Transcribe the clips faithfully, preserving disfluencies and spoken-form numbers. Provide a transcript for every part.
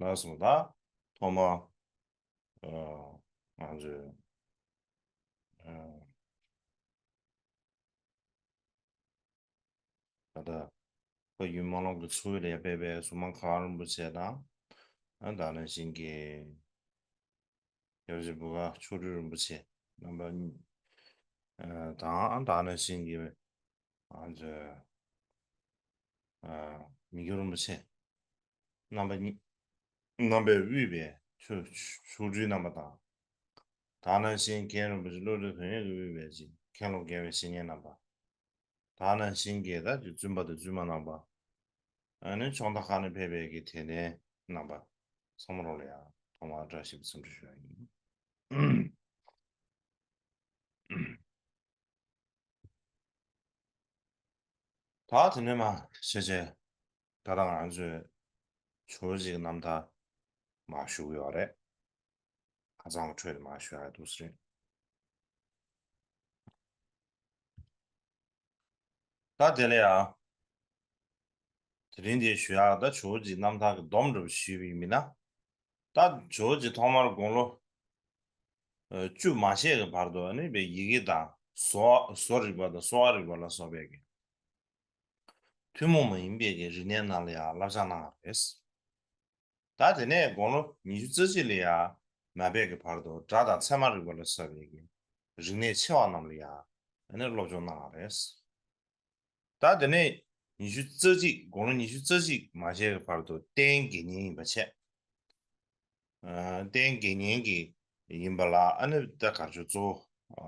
ལགས་སོ། ད་ཐོག་མ་ཨ་ང་ཚོས་ཨ་ད་ལྟ་ཕ་ཡུལ་སྨོན་ལམ་གྱི་ཚོགས་ཡུལ་ལ་ཡར་ཕེབས་པའི་གཟུངས་མ་གར་དབང་རིན་པོ་ཆེ་དང་། ཨ་ད་ནང་བཞིན་གྱི་སྐྱབས་རྗེ་བུ་ག་མཆོག་སྤྲུལ་རིན་པོ་ཆེ་རྣམ་པ་གཉིས། ཨ་དང་ཨ་ད་ནང་བཞིན་གྱི་ང་ཚོའི་ཨ་མི་འགྱུར་རིན་པོ་ཆེ་རྣམ་པ་གཉིས། རྣམ་པས་དབུས་པའི་ཆོ་ཆོ་འཕྲུལ་རྣམ་པ་དང་། ད་ནང་བཞིན་མཁན་རིན་པོ་ཆེ་བློ་གྲོས་དོན་ཡོད་ཀྱིས་དབུས་པའི་ཅིག་མཁན་སློབ་དགེ་བའི་བཤེས་གཉེན་རྣམ་པ། ད་ནང་བཞིན་གྱི་ད་ཅིག་བཙུན་པ་དང་བཙུན་མ་རྣམ་པ། ཨ་ནི་ཕྱོགས་མཐའ་ཁག་ནས་ཕེབས་པའི་གི་དད་ལྡན་རྣམ་པ་ཚང་མ་རོགས་ལ་ཡང་ཐོག་མར་བཀྲ་ཤིས་པའི་འཚམས་འདྲི་ཞུ་ཡ་ཡིན། ད་དེ་ནས་མར་བྱས་བྱས་ད་ལྟ་ང་ཚོས་ཇོ་བོ་རྗེ་གི་རྣམ་ཐར་མར་ཞུ་གི་ཡོད་རེད། ཁ་སང་གི་འཕྲོས་དེ་མར་ཞུ་ཡག་འདུག་ཟེར། ད་དེ་ལ་ཡང་དེ་རིང་འདིར་ཞུ་ཡག་ད་ཇོ་བོ་རྗེ་རྣམ་ཐར་གྱི་སྡོམ་འདྲ་པོ་ཞུས་པ་ཡིན་ན། ད་ཇོ་བོ་རྗེ་ཐོག་མར་དགུང་ལོ་ཨ་བཅུ་མ་བཞེས་ཀྱི་བར་དུ་ཨ་ནི་པའི་ཡི་གེ་དང་བཟོ་བཟོ་རིག་པ་དང་གསོ་བ་རིག་པ་ལ་སོགས་པའི་གི་ཐུན་མོང་མ་ཡིན་པའི་གི་རིག་གནས་ནང་ལ་ཡང་བསླབ་བྱ་གནང་བ་རེད། ད་དེ་ནས་དགུང་ལོ་ཉི་ཤུ་རྩ་གཅིག་ལ་ཡང་མ་ཕེབས་ཀྱི་བར་དུ་སྒྲ་དང་ཚད་མ་རིག་པ་ལ་སོགས་པའི་གི་རིག་གནས་ཆེ་བ་རྣམས་ལ་ཡང་ཨ་ནི་སློབ་སྦྱོང་གནང་བ་རེད། ད་དེ་ནས་ཉི་ཤུ་རྩ་གཅིག་དགུང་ལོ་ཉི་ཤུ་རྩ་གཅིག་མ་བཞེས་ཀྱི་བར་དུ་ཏན་དགེ་བསྙེན་ཡིན་པ་བྱས། ཨ་ཏན་དགེ་བསྙེན་གྱི་ཡིན་པ་ལ་ཨ་ནི་ད་གར་ཆོ་གཙོ་བོ་ཨ་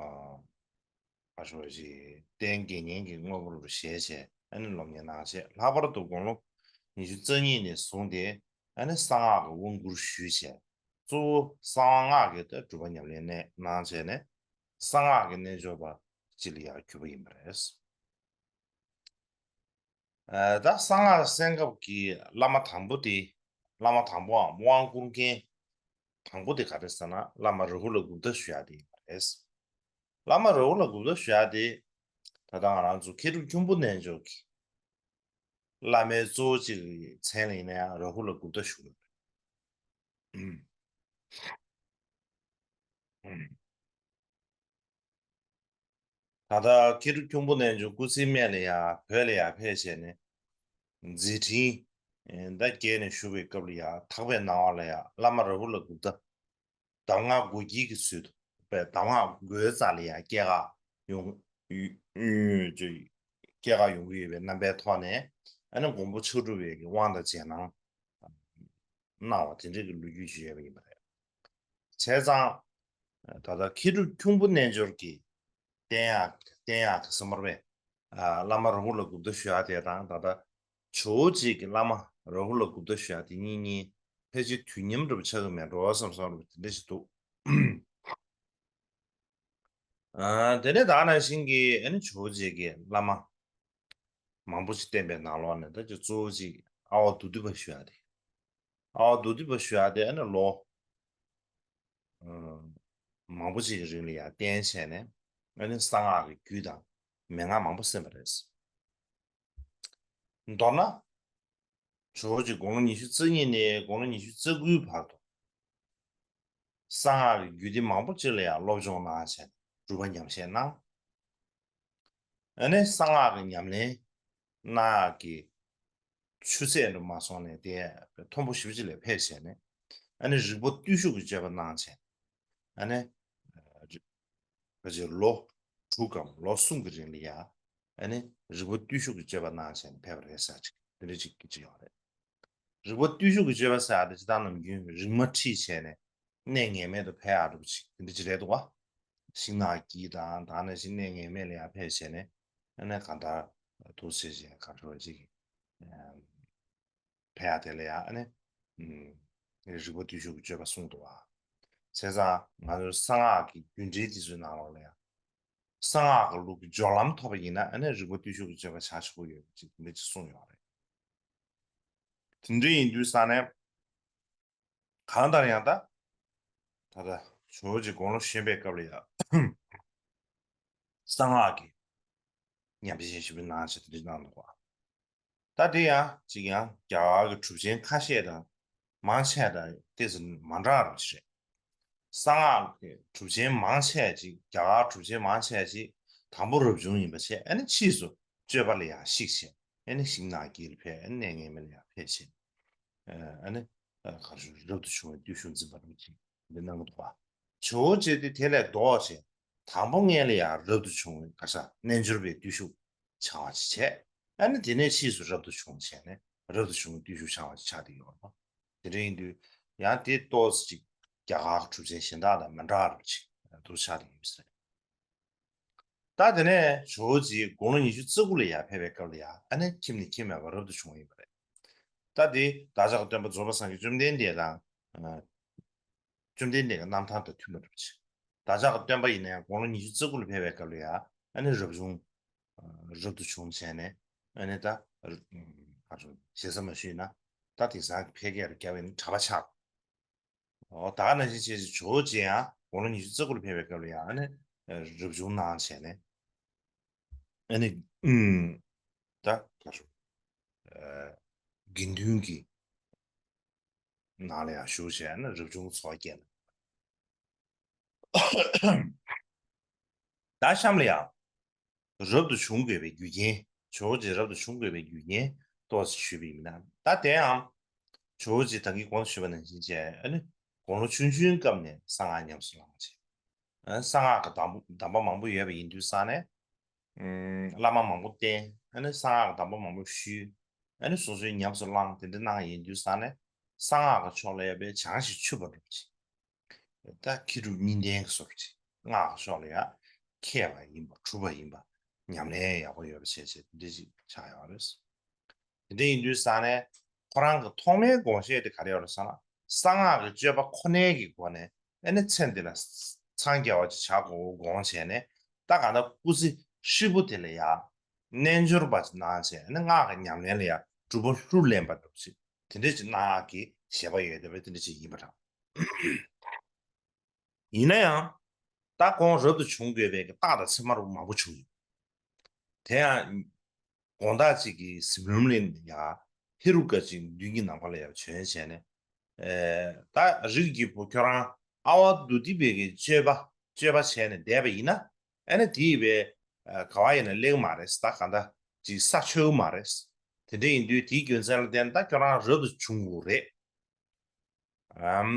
ཨ་ཞོ་ཞིག་ཏན་དགེ་བསྙེན་གྱི་དངོས་པོ་རུ་བཞེས་བྱས་ཨ་ནི་སློབ་གཉེར་གནང་བྱས། ལྷག་པར་དུ་དགུང་ལོ་ཉི་ཤུ་རྩ་གཉིས་ནས་བཟུང་སྟེ་ཨ་ནི་གསང་སྔགས་ཀྱི་དབང་བསྐུར་ཞུས་བྱས། གཙོ་བོ་གསང་སྔགས་ཀྱི་ད་སྒྲུབ་པ་ཉམས་ལེན་གནང་བྱས་ནས་གསང་སྔགས་ཀྱི་རྣལ་འབྱོར་པ་སྤྱི་ལ་ཡར་གྱུར་པ་ཡིན་པ་རེད། ཨ་ད་གསང་སྔགས་གསན་སྐབས་ཀྱི་བླ་མ་དང་པོ་དེ། བླ་མ་དང་པོའམ་དབང་བསྐུར་མཁན་དང་པོ་དེ་ག་རེ་ཟེར་ན་བླ་མ་རཱ་ཧུ་ལ་གུཔྟ་ཞུ་ཡག་དེ་ཡིན་པ་རེད། བླ་མ་རཱ་ཧུ་ལ་གུཔྟ་ཞུ་ཡག་དེ་ད་ལྟ་ང་རང་ཚོ་མཁས་གྲུབ་ཁྱུང་པོ་རྣལ་འབྱོར་གྱི་བླ་མའི་གཙོ་བོ་གཅིག་གི་མཚན་ལ་ཡིན་ན་ཡང་རཱ་ཧུ་ལ་གུཔྟ་ཞུ་གི་ཡོད་རེད། ད་ལྟ་མཁས་གྲུབ་ཁྱུང་པོ་རྣལ་འབྱོར་སྐུ་ཚེའི་སྨད་ལ་ཡང་བོད་ལ་ཡང་ཕེབས་བྱས་ནས་མཛད་འཕྲིན་ད་རྒྱས་ནས་ཞུ་བའི་སྐབས་ལ་ཡང་དག་པའི་སྣང་བ་ལ་ཡང་བླ་མ་རཱ་ཧུ་ལ་གུཔྟ་གདམས་ངག་སྒོ་དཀྱིལ་གྱི་ཚུལ་དུ་པའི་གདམས་ངག་སྒོའི་རྩ་ལ་ཡང་སྐྱེ་འགག་ཡོང་ཡོང་སྐྱེ་འགག་ཡོང་གི་ཡོད་པའི་རྣམ་པའི་ཐོག་ནས་ཨ་ནི་མགོན་པོ་ཕྱག་དྲུག་པའི་གི་དབང་དང་རྗེས་གནང་གནང་བ་དེ་འདྲ་གི་ལོ་རྒྱུས་ཅིག་ཡོད་པ་ཡིན་པ་རེད། བྱས་ཙང་། ད་ལྟ་མཁས་གྲུབ་ཁྱུང་པོ་རྣལ་འབྱོར་གྱི་བསྟན་ཡག་བསྟན་ཡག་གི་སེམས་པར་བས། བླ་མ་རཱ་ཧུ་ལ་གུཔྟ་ཞུ་ཡག་དེ་དང་ད་ལྟ་ཇོ་བོ་རྗེ་གི་བླ་མ་རཱ་ཧུ་ལ་གུཔྟ་ཞུ་ཡག་དེ་གཉིས་གཉིས་ཕལ་ཆེར་དུས་མཉམ་འདྲ་པོ་ཆགས་ཀྱི་མེད་འགྲོ་བསམ་བསམ་འདྲ་པོ་དེ་འདྲ་ཞིག་འདུག་ཨ་དེ་ནས་ད་ག་ནང་བཞིན་གྱི་ཨ་ནི་ཇོ་བོ་རྗེ་གི་བླ་མ་མང་པོ་ཞིག་བསྟེན་པའི་ནང་ལོགས་ནས་ད་ཅིག་གཙོ་བོ་ཅིག་ཨ་ཝ་མདོ་སྡེ་པ་ཞུ་ཡག་དེ། ཨ་ཝ་མདོ་སྡེ་པ་ཞུ་ཡག་དེ་ཨ་ནི་ལོ་ཨ་མང་པོ་ཅིག་གི་རིང་ལ་ཡང་བསྟེན་བྱས་ནས་ཨ་ནི་གསང་སྔགས་ཀྱི་རྒྱུད་དང་མན་ངག་མང་པོ་གསན་པ་རེད། མདོར་ན། ཇོ་བོ་རྗེ་དགུང་ལོ་ཉི་ཤུ་རྩ་གཉིས་ནས་དགུང་ལོ་ཉི་ཤུ་རྩ་དགུའི་བར་དུ། གསང་སྔགས་ཀྱི་རྒྱུད་སྡེ་མང་པོ་ཅིག་ལ་ཡང་སློབ་སྦྱོང་གནང་བྱས་སྒྲུབ་པ་ཉམས་བཞེས་གནང་། ཨ་ནི་གསང་སྔགས་ཀྱི་ཉམས་ལེན་གནང་ཡག་གི་ཆུ་ཚད་དུ་མ་སོང་ནས་དེ་མཐོན་པོ་ཞེ་པོ་ཅིག་ལ་ཕེབས་བྱས་ནས་ཨ་ནི་རིག་པ་བརྟུལ་ཞུགས་ཀྱི་སྤྱོད་པ་གནང་བྱས་ཨ་ནི། ཕལ་ཆེར་ལོ་དྲུག་གམ་ལོ་གསུམ་གྱི་རིང་ལ་ཡང་ཨ་ནི་རིག་པ་བརྟུལ་ཞུགས་ཀྱི་སྤྱོད་པ་གནང་བྱས་ནས་ཕེབས་པ་རེད་ཟེར་ཅིག་དེ་འདྲ་ཅིག་གི་ཅིག་ཡོད་རེད། རིག་པ་བརྟུལ་ཞུགས་ཀྱི་སྤྱོད་པ་ཟེར་ཡག་དེ་སྤྱིར་བཏང་ནམ་རྒྱུན་རིག་མ་ཁྲིད་བྱས་ནས་གནས་ངེས་མེད་དུ་ཕེབས་ཡག་འདྲ་པོ་ཅིག་དེ་འདྲ་ཅིག་རེད་འདུག་བ། ཤིང་ནགས་དཀྱིལ་དང་ད་ནང་བཞིན་གནས་ངེས་མེད་ལ་ཡང་ཕེབས་བྱས་ནས་ཨ་ནི་གང་ལྟར་ཐུགས་རྗེ་ཆེ་གང་ཞུ་བ་ཅིག་ཕན་ཡག་དེ་ལ་ཡང་ཨ་ནི། ཨུམ། རིག་པ་བརྟུལ་ཞུགས་ཀྱི་སྤྱོད་པ་གསུངས་འདུག་བ། བྱས་ཙང་ང་ཚོའི་གསང་སྔགས་ཀྱི་རྒྱུད་འགྲེལ་དེ་ཚོའི་ནང་ལོགས་ལ་ཡང་། གསང་སྔགས་ཀྱི་ལུགས་ཀྱི་སྦྱོར་ལམ་ཐོབ་པ་ཡིན་ན་ཨ་ནི་རིག་པ་བརྟུལ་ཞུགས་ཀྱི་སྤྱོད་པ་བྱ་ཆོག་གི་ཡོད་པ་ཅིག་འདི་ཅིག་གསུངས་ཡོད་རེད། དེ་འདྲ་ཡིན་དུས་ས་ནས། གང་ལྟར་ཡང་ད། ད་ལྟ་ཇོ་བོ་རྗེ་དགུང་ལོ་གཞོན་པའི་སྐབས་ལ་ཡང་། གསང་སྔགས་ཀྱི་ཉམས་བཞེས་ཞིབ་པོ་གནང་བྱས་དེ་འདྲ་གནང་འདུག་བ། ད་དེ་ཡང་ཅིག་ཡང་རྒྱ་གར་གྱི་གྲུབ་ཆེན་ཁ་ཤས་དང་ མང་ཆེ་དང་ཏོག་ཙམ་མ་འདྲ་བ་ཅིག་རེད། གསང་སྔགས་ཀྱི་གྲུབ་ཆེན་མང་ཆེ་ཅིག་རྒྱ་གར་གྲུབ་ཆེན་མང་ཆེ་ཅིག་དང་པོ་རབ་བྱུང་ཡིན་པ་བྱས། ཨ་ནི་ཕྱིས་སུ་སྤྱོད་པ་ལ་ཡང་གཞིགས་བྱས། ཨ་ནི་ཞིང་ནགས་དཀྱིལ་ལ་ཕེབས། ཨ་ནི་གནས་ངན་མེད་ལ་ཡང་ཕེབས་བྱས། ཨ་ནི་ག་རེ་ཞུ། རབ་ཏུ་བྱུང་བའི་བརྟུལ་ཞུགས་འཛིན་པ་རུ་ཅིག་འདི་གནང་གི་འདུག་པ། ཇོ་བོ་རྗེ་དེ་དེ་ལས་ལྡོག་བྱས། དང་པོ་སྔོན་ལ་ཡང་རབ་ཏུ་བྱུང་བའི་ག་ས་རྣལ་འབྱོར་པའི་བརྟུལ་ཞུགས་འཆང་བ་ཅིག་བྱས། ཨ་ནི་དེ་ནས་ཕྱིས་སུ་རབ་ཏུ་བྱུང་བྱས་ནས་རབ་ཏུ་བྱུང་བའི་བརྟུལ་ཞུགས་འཆང་བ་ཅིག་ཆགས་བསྡད་ཡོད་རེད་པ། དེ་འདྲ་ཡིན་དུས་ཡང་དེ་ཏོག་ཙམ་ཅིག་རྒྱ་གར་གྱི་གྲུབ་ཆེན་གཞན་དག་དང་མི་འདྲ་བ་ཅིག་འདུག་ཆགས་བསྡད་ཡོད་ས་རེད། ད་དེ་ནས་ཇོ་བོ་རྗེ་དགུང་ལོ་ཉི་ཤུ་རྩ་དགུ་ལ་ཡར་ཕེབས་པའི་སྐབས་ལ་ཡང་ཨ་ནི་ཁྱིམ་ནས་ཁྱིམ་མེད་པར་རབ་ཏུ་བྱུང་བ་ཡིན་པ་རེད། ད་དེ་བདག་ཅག་གི་སྟོན་པ་རྫོགས་པའི་སངས་རྒྱས་བཅོམ་ལྡན་འདས་དང་། བཅོམ་ལྡན་འདས་ཀྱི་རྣམ་ཐར་དང་མཐུན་པ་འདྲ་པོ་ཅིག་བདག་ཅག་གི་སྟོན་པ་ཡིན་ན་ཡང་དགུང་ལོ་ཉི་ཤུ་རྩ་དགུ་ལ་ཕེབས་པའི་སྐབས་ལ་ཡང་ཨ་ནི་རབ་བྱུང་། རབ་ཏུ་བྱུང་བྱས་ནས་ཨ་ནི་ད་ག་རེ་ཞེ་ས་མ་ཞུས་ན་ད་དེང་སང་གི་ཕལ་སྐད་ལ་བརྒྱབ་པ་ཡིན་ན་གྲྭ་པ་ཆགས། ཨོ། ད་ག་ནང་བཞིན་བྱས་ཙང་ཇོ་བོ་རྗེ་ཡང་དགུང་ལོ་ཉི་ཤུ་རྩ་དགུ་ལ་ཕེབས་པའི་སྐབས་ལ་ཡང་ཨ་ནི་རབ་བྱུང་གནང་བྱས་ནས་ཨ་ནི་ད་ག་རེ་དགེ་འདུན་གྱི་ནང་ལ་ཡང་ཞུགས་བྱས་ནས་རབ་བྱུང་ཚོགས་བསྐྱལ། ད་གཤམ་ལ་ཡང་རབ་ཏུ་བྱུང་དགོས་པའི་རྒྱུ་རྐྱེན། ཇོ་བོ་རྗེ་རབ་ཏུ་བྱུང་དགོས་པའི་རྒྱུ་རྐྱེན་ཏོག་ཙམ་ཞུས་པ་ཡིན་ན། ད་དེའང་ཇོ་བོ་རྗེ་ད་གིན་གོང་དུ་ཞུས་པ་ནང་བཞིན་བྱས་ཨ་ནི་དགུང་ལོ་ཆུང་ཆུང་སྐབས་ནས་གསང་སྔགས་ཉམས་སུ་བླངས་བྱས། གསང་སྔགས་ཀྱི་གདམས་གདམས་པ་མང་པོ་ཡོད་པ་ཡིན་དུས་ཙང་ནས། བླ་མ་མང་པོ་བསྟེན། ཨ་ནི་གསང་སྔགས་ཀྱི་གདམས་པ་མང་པོ་ཞུས། ཨ་ནི་སོ་སོའི་ཉམས་སུ་བླངས་དེ་འདྲ་གནང་ཡིན་དུས་ཙང་ནས་གསང་སྔགས་ཀྱི་ཕྱོགས་ལ་ཡོད་པའི་བྱང་ཞིང་ཆུབ་པ་འདྲ་པོ་ཅིག་ད་མཁས་གྲུབ་གཉིས་ལྡན་གྱི་བཟོ་འདྲ་ཅིག་སྔགས་ཀྱི་ཕྱོགས་ལ་ཡང་མཁས་པ་ཡིན་པ་གྲུབ་པ་ཡིན་པ་ཉམས་ལེན་ཡག་པོ་ཡོད་པ་བྱས་བྱས་དེ་འདྲ་ཅིག་ཆགས་ཡོད་རེད། དེ་འདྲ་ཡིན་དུས་ཙང་ནས་ཁོ་རང་གི་ཐོག་མའི་དགོངས་བཞེད་དེ་ག་རེ་ཡོད་རེད་ཟེར་ན། གསང་སྔགས་ཀྱི་སྤྱོད་པ་ཁོ་ནའི་གི་སྒོ་ནས་ཨ་ནི་ཚེ་འདི་ལ་འཚང་རྒྱ་བ་ཅིག་བྱ་དགོས་དགོངས་བྱས་ནས་ད་ག་ད་སྐུ་ཚེ་ཧྲིལ་པོ་དེ་ལ་ཡང་རྣལ་འབྱོར་པ་ཅིག་གནང་བྱས་ཨ་ནི་སྔགས་ཀྱི་ཉམས་ལེན་ལ་ཡང་གྲུབ་པ་ལྷུར་ལེན་པ་འདྲ་པོ་ཅིག་དེ་འདྲ་ཅིག་གནང་ཡག་གི་བཞེད་པ་ཡོད་བསྡད་པ་དེ་འདྲ་ཅིག་ཡིན་པ་འདྲ། ཡིན་ན་ཡང་ད་ཁོང་རབ་ཏུ་བྱུང་དགོས་པའི་གི་རྟགས་དང་མཚན་མ་རུ་མང་པོ་བྱུང་ཡོད། དེ་ཡང་དགོང་དག་ཅིག་གི་གཟིམ་ལམ་ལ་ཡང་ཧེ་རུ་ཀ་ཅིག་མདུན་གྱི་ནམ་མཁའ་ལ་ཡང་བྱོན་བྱས་ནས། ཨེ། ད་རིགས་ཀྱི་བུ་ཁྱོད་རང་ཨ་ཝ་དྷཱུ་ཏི་པའི་གི་སྤྱོད་པ་སྤྱོད་པ་བྱས་ནས་བསྡད་པ་ཡིན་ན་ཨ་ནི་དེ་ཡི་བའི་ག་བ་ཡིན་ན་སླེབས་མ་རེད། ད་ག་འདྲ་ཅིག་ས་ཆོད་མ་རེད། དེ་འདྲ་ཡིན་དུས་དེའི་རྒྱུ་མཚན་ལ་བརྟེན་ད་ཁྱོད་རང་རབ་ཏུ་བྱུང་དགོས་རེད། ཨམ།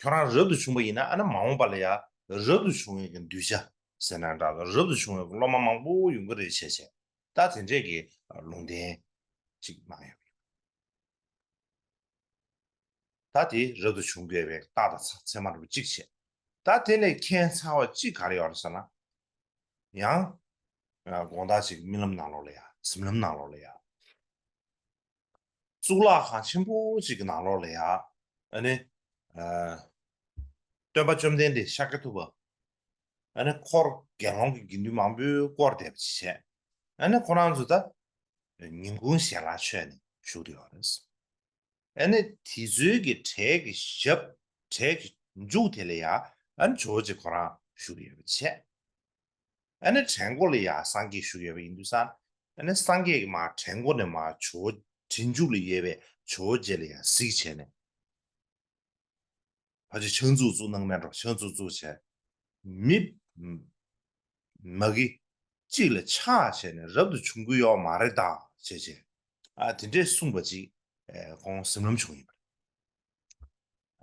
ཁྱོད་རང་རབ་ཏུ་བྱུང་བ་ཡིན་ན་ཨ་ནི་མ་འོངས་པ་ལ་ཡང་རབ་ཏུ་བྱུང་བའི་གི་གདུལ་བྱ་ཟེར་ན་འདྲ་རབ་ཏུ་བྱུང་བའི་གི་སློབ་མ་མང་པོ་ཡོང་གི་རེད་བྱས་བྱས་ད་དེ་འདྲས་ཀྱི་ལུང་བསྟན་ཅིག་གནང་ཡོད། ད་དེ་རབ་ཏུ་བྱུང་དགོས་པའི་རྟགས་དང་མཚན་མ་རུ་གཅིག་བྱས། ད་དེ་ལས་ཁྱད་མཚར་བ་གཅིག་ག་རེ་ཡོད་རེད་ཟེར་ན། ཡང་དགོང་དག་ཅིག་རྨི་ལམ་ནང་ལོགས་ལ་ཡ་གཟིམ་ལམ་ནང་ལོགས་ལ་ཡ། གཙུག་ལག་ཁང་ཆེན་པོ་ཅིག་གི་ནང་ལོགས་ལ་ཡ། ཨ་ནི། ཨ། སྟོན་པ་བཅོམ་ལྡན་འདས་ཤཱཀྱ་ཐུབ་པ། ཨ་ནི་འཁོར་དགེ་སློང་གི་དགེ་འདུན་མང་པོས་བསྐོར་བསྡད་པ་ཅིག་བྱས། ཨ་ནི་ཁོ་རང་ཚོ་ད། ཉིན་གུང་ཞལ་ལག་མཆོད་ནས་བཞུགས་བསྡད་ཡོད་རེད། ཨ་ནི་དེ་ཚོའི་གི་གྲལ་གྱི་ཞབས་གྲལ་གྱི་མཇུག་དེ་ལ་ཡ་ཨ་ནི་ཇོ་བོ་རྗེ་ཁོ་རང་བཞུགས་ཡོད་པ་བྱས། ཨ་ནི་བྲན་ཀོ་ལ་ཡ་སངས་རྒྱས་བཞུགས་ཡོད་པ་ཡིན་དུས་ཙང་ཨ་ནི་སངས་རྒྱས་ཀྱི་མར་བྲན་ཀོ་ནས་མར་ཇོ་བོ་བྲན་མཇུག་ལ་ཡོད་པའི་ཇོ་བོ་རྗེ་ལ་ཡ་གཟིགས་བྱས་ནས། ཕལ་ཆེར་ཕྱག་མཛུབ་བཙུགས་གནང་མེད་འགྲོ་ཕྱག་མཛུབ་བཙུགས་བྱས། མི་མ་གི་གཅིག་ལ་ཆགས་བྱས་ནས་རབ་ཏུ་བྱུང་གི་ཡོད་མ་རེད་ད་བྱས་བྱས། ཨ་དེ་འདྲས་གསུངས་པ་ཅིག་ཁོང་གཟིམ་ལམ་བྱུང་ཡིན་པ་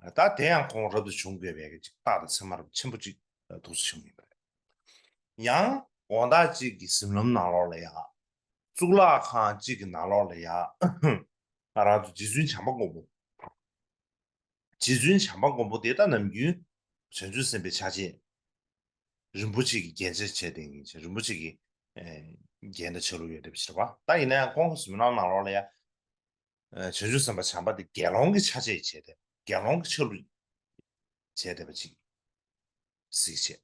རེད། ད་དེ་ཡང་ཁོང་རབ་ཏུ་བྱུང་དགོས་པའི་ཅིག་རྟགས་དང་མཚན་མ་རབ་ཆེན་པོ་ཅིག་འདུག་སེ་བྱུང་ཡིན་པ་རེད། ཡང་དགོང་དག་ཅིག་གི་གཟིམ་ལམ་ནང་ལོགས་ལ་ཡང་གཙུག་ལག་ཁང་ཅིག་གི་ནང་ལོགས་ལ་ཡང་ང་རང་ཚོ་རྗེ་བཙུན་བྱམས་པ་མགོན་པོ། རྗེ་བཙུན་བྱམས་པ་མགོན་པོ་དེ་ད་ནམ་རྒྱུན་བྱང་ཆུབ་སེམས་དཔའི་ཆ་བྱད་རིན་པོ་ཆེ་གི་རྒྱན་ཆ་བྱས་ཏེ་ཡིན་ཕྱིར་རིན་པོ་ཆེ་གི་རྒྱན་དང་ཆ་ལུགས་ཡོད་བསྡད་པ་ཞིག་རེད་པ། ད་ཡིན་ན་ཡང་ཁོང་གི་གཟིམ་ལམ་ནང་ལོགས་ལ་ཡང་བྱང་ཆུབ་སེམས་དཔའ་བྱམས་པ་དེ་དགེ་སློང་གི་ཆ་བྱད་བྱས་ཏེ་དགེ་སློང་གི་ཆ་ལུགས་བྱས་བསྡད་པ་ཅིག་གཟིགས་བྱས།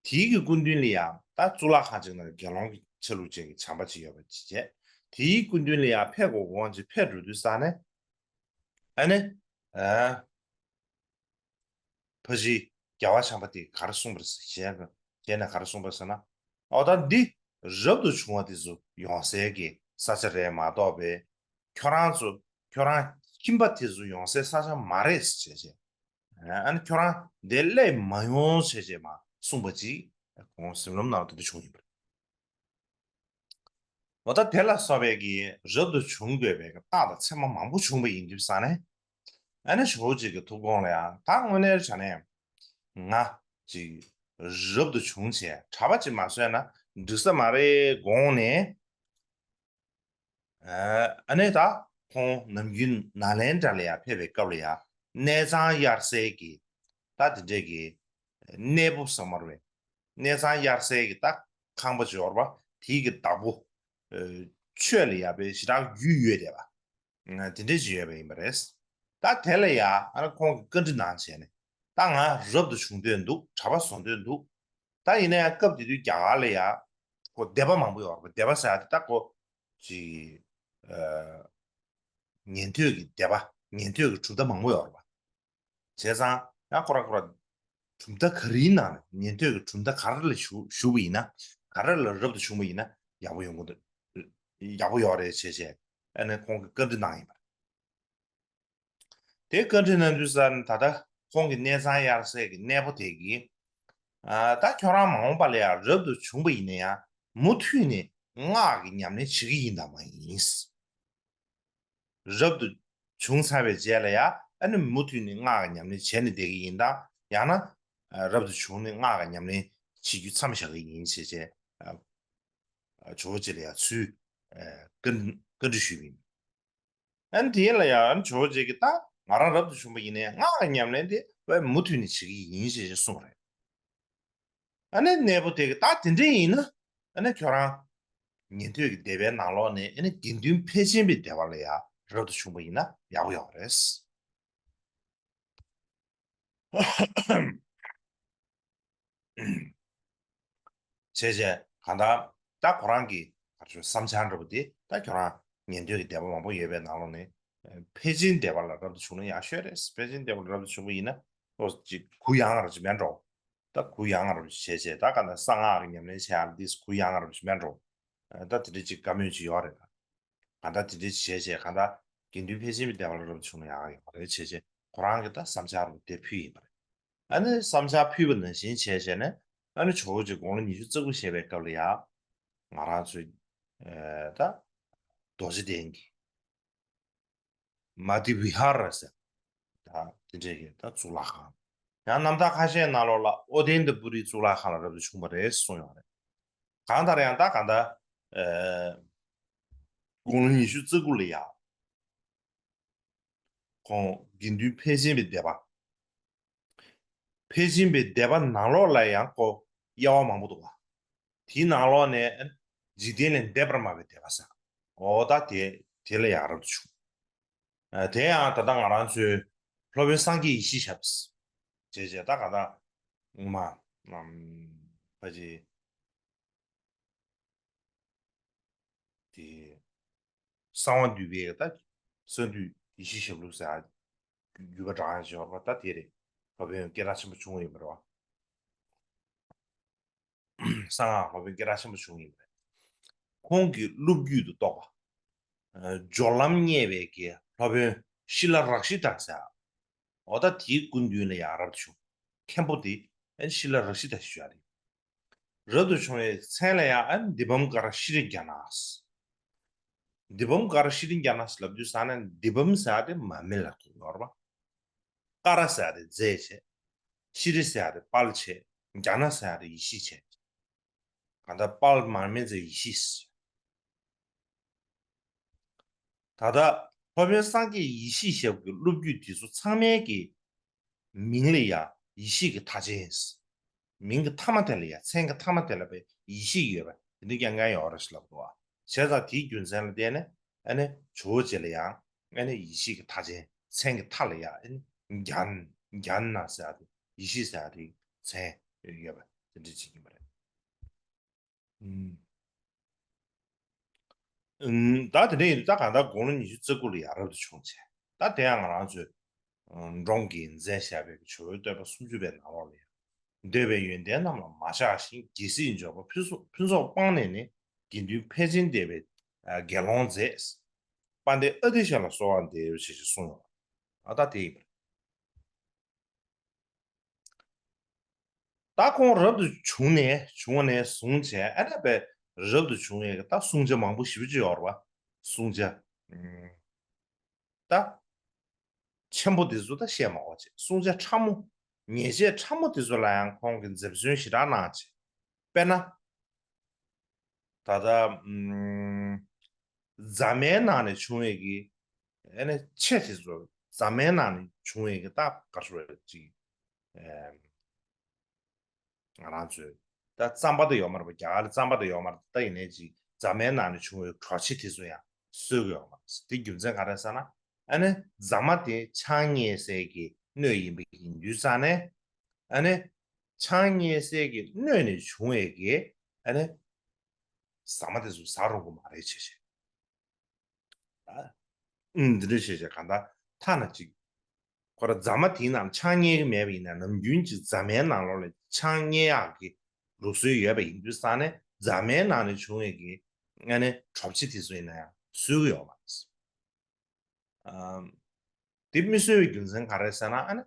དེའི་གི་སྐུ་མདུན་ལ་ཡང་ད་གཙུག་ལག་ཁང་ཅིག་ནང་དགེ་སློང་གི་ཆ་ལུགས་ཅན་གྱི་བྱམས་པ་ཅིག་ཡོད་པ་ཅིག་བྱས། དེའི་སྐུ་མདུན་ལ་ཡང་ཕེབས་དགོས་དགོངས་ཀྱིས་ཕེབས་འགྲོ་དུས་ཙང་ནས། ཨ་ནི། ཨ། ཕ་གཞིས་རྒྱལ་བ་བྱམས་པ་དེས་ག་རེ་གསུངས་པ་རེད་ཟེར་ཞེ་ན་ག་རེ་གསུངས་པ་ཟེར་ན། འོ་ད་འདི་རབ་ཏུ་བྱུང་བ་དེ་ཚོ་ཡོང་སའི་གི་ས་ཆ་རེད་མ་གཏོགས་པའི་ ཁྱོད་རང་ཚོ་ཁྱོད་རང་ཁྱིམ་པ་དེ་ཚོ་ཡོང་སའི་ས་ཆ་མ་རེད་ཟེར་བྱས། ཨ་ནི་ཁྱོད་རང་འདིར་སླེབས་མ་ཡོང་ཟེར་བྱས་མར་གསུངས་པ་ཅིག་ཁོང་སེམས་ལམ་ནང་དེ་འདྲ་བྱུང་ཡིན་པ་རེད། འོ་ད་དེ་ལ་སོགས་པའི་གི་རབ་ཏུ་བྱུང་དགོས་པའི་གི་རྟགས་དང་མཚན་མ་མང་པོ་བྱུང་བ་ཡིན་དུས་ཙང་ནས། ཨ་ནི་ཇོ་བོ་རྗེ་གི་ཐུགས་དགོངས་ལ་ཡང་ད་དངོས་གནས་བྱས་ནས་ང་ཅིག་རབ་ཏུ་བྱུང་བྱས་གྲྭ་པ་ཅིག་མ་བཟོས་ན་འགྲིག་ས་མ་རེད་དགོངས་ནས། ཨ་ནི་ད་ཁོང་ནམ་རྒྱུན་ནཱ་ལེནྡྲ་ལ་ཡང་ཕེབས་པའི་སྐབས་ལ་ཡང་གནས་ཚང་གཡར་སའི་གི་ད་དེ་འདྲས་ཀྱི་གནས་སྤོ་ཟེར་མ་རེད། གནས་ཚང་གཡར་སའི་གི་ད་ཁང་པ་འབྱོར་བ་དེའི་གི་བདག་པོ་ཆོས་ལ་ཡང་པའི་ཞེ་དྲག་རྒྱུས་ཡོད་བསྡད་པ། དེ་འདྲས་ཅིག་ཡོད་པ་ཡིན་པ་རེད། ད་དེ་ལ་ཡང་ཨ་ནི་ཁོང་གི་བཀའ་འདྲི་གནང་བྱས་ནས་ད་ང་རབ་ཏུ་བྱུང་འདོད་འདུག་གྲྭ་པ་བཟོ་འདོད་འདུག་ད་ཡིན་ན་ཡང་སྐབས་དེ་དུས་རྒྱ་གར་ལ་ཡང་ཁོ་སྡེ་པ་མང་པོ་ཡོད་རེད་པ། སྡེ་པ་ཟེར་ཡ་དེ་ད་ཁོ་ཅིག་ཉན་ཐོས་ཀྱི་སྡེ་པ་ཉན་ཐོས་ཀྱི་གྲུབ་མཐའ་མང་པོ་ཡོད་རེད་པ། བྱས་ཙང་ཡང་ཁོ་རང་ཁོ་རང་གྲུབ་མཐའ་ག་རེའི་ནང་ནས་ཉན་ཐོས་ཀྱི་གྲུབ་མཐའ་ག་རེ་ལ་ཞུགས་ཞུགས་པ་ཡིན་ན་ག་རེ་ལ་རབ་ཏུ་བྱུང་བ་ཡིན་ན་ཡག་པོ་ཡོང་གི་འདུག་ཡག་པོ་ཡོད་རེད་བྱས་བྱས་ཨ་ནི་ཁོང་གིས་བཀའ་འདྲི་གནང་ཡིན་པ་རེད། དེ་བཀའ་འདྲི་གནང་དུས་ཙང་ད་ལྟ་ཁོང་གི་གནས་ཚང་གཡར་སའི་གི་གནས་པོ་དེ་གིས་ཨ་ད་ཁྱོད་རང་མ་འོངས་པ་ལ་ཡང་རབ་ཏུ་བྱུང་པ་ཡིན་ན་ཡང་མུ་མཐུད་ནས་སྔགས་ཀྱི་ཉམས་ལེན་བྱེད་ཀྱི་ཡིན་དང་མ་ཡིན། རབ་ཏུ་བྱུང་ཚར་བའི་རྗེས་ལ་ཡང་ཨ་ནི་མུ་མཐུད་ནས་སྔགས་ཀྱི་ཉམས་ལེན་བྱས་ནས་བསྡད་ཀྱི་ཡིན་དང་ཡང་ན་རབ་ཏུ་བྱུང་ནས་སྔགས་ཀྱི་ཉམས་ལེན་བྱེད་རྒྱུ་མཚམས་བཞག་གི་ཡིན་ཞེས་བྱས་ཇོ་བོ་རྗེ་ལ་ཡང་ཚུལ་བཀའ་འདྲི་ཞུས་པ་ཡིན། ཨ་ནི་དེ་ལ་ཡང་ཇོ་བོ་རྗེ་གིས་ད་ང་རང་རབ་ཏུ་བྱུང་བ་ཡིན་ནའི་སྔགས་ཀྱི་ཉམས་ལེན་དེ་བས་མུ་མཐུད་ནས་བྱེད་ཀྱི་ཡིན་ཞེས་གསུངས་པ་རེད། ཨ་ནི་གནས་པོ་དེ་གིས་ད་དེ་འདྲ་ཡིན་ན་ཨ་ནི་ཁྱོད་རང་ཉན་ཐོས་ཀྱི་སྡེ་པའི་ནང་ལོགས་ནས་ཨ་ནི་དགེ་འདུན་ཕལ་ཆེན་པའི་སྡེ་པ་ལ་ཡང་རབ་ཏུ་བྱུང་བ་ཡིན་ན་ཡག་པོ་ཡོད་རེད། བྱས་བྱས་གང་ལྟར་ད་ཁོ་རང་གི་ག་རེ་ཞུ་བསམ་འཆར་འདྲ་པོ་དེ་ད་ཁྱོད་རང་ཉན་ཐོས་ཀྱི་སྡེ་པ་མང་པོ་ཡོད་པའི་ནང་ལོགས་ནས་ཕལ་ཆེན་སྡེ་པ་ལ་རབ་ཏུ་བྱུང་ན་ཡག་ཤོས་རེད། ཕལ་ཆེན་སྡེ་པ་ལ་རབ་ཏུ་བྱུང་བ་ཡིན་ན་ཏོག་ཙམ་གུ་ཡངས་རབ་ཅིག་མེད་འགྲོ། ད་གུ་ཡངས་རབ་ཅིག་བྱས་བྱས་ད་ག་ན་གསང་སྔགས་ཀྱི་ཉམས་ལེན་བྱེད་ཡག་ལ་ཏོག་ཙམ་གུ་ཡངས་རབ་ཅིག་མེད་འགྲོ། ད་དེ་འདྲ་ཅིག་བཀའ་མོལ་ཅིག་ཡོད་རེད་ད། གང་ལྟར་དེ་འདྲ་བྱས་བྱས་གང་ལྟར་དགེ་འདུན་ཕལ་ཆེན་པའི་སྡེ་པ་ལ་རབ་བྱུང་ན་ཡག་ཡོད་རེད་བྱས་བྱས་ཁོ་རང་གིས་ད་བསམ་འཆར་རུ་དེ་ཕུལ་ཡིན་པ་རེད། ཨ་ནི་བསམ་འཆར་ཕུལ་བ་ནང་བཞིན་བྱས་བྱས་ནས་ཨ་ནི་ཇོ་བོ་རྗེ་དགུང་ལོ་ཉི་ཤུ་རྩ་དགུ་བཞེས་པའི་སྐབས་ལ་ཡང་ང་རང་ཚོའི་ད་རྡོ་རྗེ་གདན་གྱི་མ་ཏི་བི་ཧར་ཟེར། ད་དེ་འདྲས་ཀྱི་ད་གཙུག་ལག་ཁང་། ཡང་རྣམ་ཐར་ཁ་ཤས་ནང་ལོགས་ལ་ཨོ་ཏནྟ་པུ་རིའི་གཙུག་ལག་ཁང་ལ་རབ་ཏུ་བྱུང་བ་རེད་གསུངས་ཡོད་རེད། གང་ལྟར་ཡང་ད་གང་ལྟར་དགུང་ལོ་ཉི་ཤུ་རྩ་དགུ་ལ་ཡང་ཁོང་དགེ་འདུན་ཕལ་ཆེན་པའི་སྡེ་པ། ཕལ་ཆེན་པའི་སྡེ་པ་ནང་ལོགས་ལ་ཡང་ཁོ་དབྱེ་བ་མང་པོ་འདུག་པ། དེའི་ནང་ལོགས་ནས་འཇིག་རྟེན་ལས་འདས་པར་སྨྲ་བའི་སྡེ་པ་ཟེར། འོ་ད་དེ་དེ་ལ་ཡང་རབ་ཏུ་བྱུང་། དེ་ཡང་ད་ལྟ་ང་རང་ཚོའི་སློབ་དཔོན་སངས་རྒྱས་ཡེ་ཤེས་ཞབས། བྱས་བྱས་ད་ག་ད་ངོ་མ་ཕ་ཅི་དེ་གསང་བ་འདུས་པའི་ད་གསང་འདུས་ཡེ་ཤེས་ཞབས་ལུགས་ཟེར་བརྒྱུད་པ་འདྲ་ཞིག་ཡོད་རེད་པ། ད་དེ་རེད། སློབ་དཔོན་སྐད་གྲགས་ཆེན་པོ་བྱུང་བ་ཡིན་པ་རེད་པ། གསང་སྔགས་སློབ་དཔོན་སྐད་གྲགས་ཆེན་པོ་བྱུང་ཡིན་པ་རེད། ཁོང་གི་སློབ་བརྒྱུད་དུ་གཏོགས་པ། སྦྱོར་ལམ་བརྙེས་པའི་གི་སློབ་དཔོན་ཤི་ལ་རཀྵི་ཏ་ཟེར། འོ་ད་དེའི་སྐུ་མདུན་ལ་ཡང་རབ་ཏུ་བྱུང་། མཁན་པོ་དེ་ཨན་ཤི་ལ་རཀྵི་ཏ་ཞུ་ཡ་རེད། རབ་ཏུ་བྱུང་བའི་མཚན་ལ་ཡང་ཨན་དཱི་པཾ་ཀ་ར་ཤྲཱི་ཛྙཱ་ན། དཱི་པཾ་ཀ་ར་ཤྲཱི་ཛྙཱ་ན་ལབ་དུས་ཙ་ན་དཱི་པཾ་ཟེར་ཡ་དེ་མར་མེ་ལ་གོ་དགོས་རེད་པ། ཀ་ར་ཟེར་ཡ་དེ་རྫས་བྱས། ཤྲཱི་ཟེར་ཡ་དེ་དཔལ་བྱས། ཛྙཱ་ན་ཟེར་ཡ་དེ་ཡེ་ཤེས་བྱས། གང་ལྟར་དཔལ་མར་མེ་མཛད་ཡེ་ཤེས། ད་ལྟ་སློབ་དཔོན་སངས་རྒྱས་ཡེ་ཤེས་ཞབས་ཀྱི་སློབ་བརྒྱུད་དེ་ཚོ་ཚང་མའི་གི་མིང་ལ་ཡང་ཡེ་ཤེས་ཀྱི་མཐའ་ཅན། མིང་གི་མཐའ་མ་དེ་ལ་ཡང་མཚན་གྱི་མཐའ་མ་དེ་ལ་བའི་ཡེ་ཤེས་ཡོད་པ་དེ་འདྲ་རྐྱང་རྐྱང་ཡོད་རེད་ཞེས་ལབ་འདུག་བ། བྱས་ཙང་དེའི་རྒྱུ་མཚན་ལ་བརྟེན་ནས་ཨ་ནི་ཇོ་བོ་རྗེ་ལ་ཡང་ཨ་ནི་ཡེ་ཤེས་ཀྱི་མཐའ་ཅན་མཚན་གྱི་མཐའ་ལ་ཡང་ཨ་ནི་ཛྙཱ་ན་ཛྙཱ་ན་ཟེར་ཡ་དེ་ཡེ་ཤེས་ཟེར་ཡ་དེ་མཚན་ཡོད་པ་དེ་འདྲ་ཅིག་ཡིན་པ་རེད། ཨུམ། ཨུམ། ད་དེ་འདྲ་ཡིན་དུས་ད་གང་ལྟར་དགུང་ལོ་ཉི་ཤུ་རྩ་དགུ་ལ་ཡང་རབ་ཏུ་བྱུང་བྱས། ད་དེ་ཡང་ང་རང་ཚོས་ཨ་འབྲོང་གིས་མཛད་བཞག་པའི་ཇོ་བོའི་བསྟོད་པ་སུམ་ཅུ་པའི་ནང་ལོགས་ལ་ཡང་། འདོད་པའི་ཡོན་ཏན་རྣམས་ལ་མ་ཆགས་ཤིང་། རྒྱལ་སྲིད་འབྱོར་པ་ཕུན་ཚོགས་ཕུན་ཚོགས་སྤངས་ནས་ནི། དགེ་འདུན་ཕལ་ཆེན་སྡེ་པའི་ཨ་དགེ་སློང་མཛད། དཔལ་ལྡན་ཨ་ཏི་ཤ་ལ་གསོལ་བ་འདེབས་ཞེས་གསུངས་ཡོད། ཨ་ད་དེ་ཡིན་པ་རེད། ད་ཁོང་རབ་ཏུ་བྱུང་ནས་བྱུང་བ་ནས་བཟུང་བྱས་ཨ་ནི་པའི་རབ་ཏུ་བྱུང་བའི་ད་བསྲུང་བྱ་མང་པོ་ཞེ་པོ་ཅིག་ཡོད་རེད་པ། བསྲུང་བྱ། ཨུམ། ད་ཆེན་པོ་དེ་ཚོ་ད་བཤད་མ་དགོས་ཅིག་བསྲུང་བྱ་ཕྲ་མོ། ཉེས་བྱས་ཕྲ་མོ་དེ་ཚོ་ལ་ཡང་ཁོང་གིས་འཛེམ་ཟོན་ཞེ་དྲག་གནང་ཅིག་དཔེར་ན། ད་ལྟ་ཨུམ། རྫ་མའི་ནང་ནས་བྱུང་བའི་གི་ཨ་ནི་ཆེ་དེ་ཚོ་རྫ་མའི་ནང་ནས་བྱུང་བའི་གི་ད་ག་རེ་ཟེར་ཅིག་ཨེམ། ང་རང་ཚོས་ད་རྩམ་པ་དེ་ཡོད་མ་རེད་པ། རྒྱ་གར་ལ་རྩམ་པ་དེ་ཡོད་མ་རེད། ད་ཡིན་ནའི་ཅིག་རྫ་མའི་ནང་ནས་བྱུང་བའི་གྲོ་ཕྱེ་དེ་ཚོ་ཡང་གསོད་ཀྱི་ཡོད་མ་རེད། དེ་རྒྱུ་མཚན་ག་རེ་ཟེར་ན་ཨ་ནི་རྫ་མ་དེ་ཆང་བརྙེས་སའི་གི་སྣོད་ཡིན་པ་ཡིན་དུས་ཙང་ནས་ཨ་ནི་ཆང་བརྙེས་སའི་གི་སྣོད་ནས་བྱུང་བའི་གི་ཨ་ནི་རྫ་མ་དེ་ཚོ་ཟ་རུང་གི་མ་རེད་བྱས་བྱས། ཨ། ཨུམ། འདི་འདྲ་བྱས་བྱས་གང་ལྟར་ཐ་ན་ཅིག་ཁོ་ར་རྫ་མ་དེའི་ནང་ཆང་བརྙེས་ཀྱི་མེད་པ་ཡིན་ན་ནམ་རྒྱུན་གྱི་རྫ་མའི་ནང་ལོགས་ལ་ཆང་བརྙེས་ཡག་གི་ལུགས་སྲོལ་ཡོད་པ་ཡིན་དུས་ཙང་ནས་རྫ་མའི་ནང་ནས་བྱུང་བའི་གི་ཨ་ནི་གྲོ་ཕྱེ་དེ་ཚོ་ཡིན་ན་ཡང་གསོད་ཀྱི་ཡོད་མ་རེད། ཨམ། དེ་མི་གསོད་པའི་རྒྱུ་མཚན་ག་རེ་ཟེར་ན་ཨ་ནི་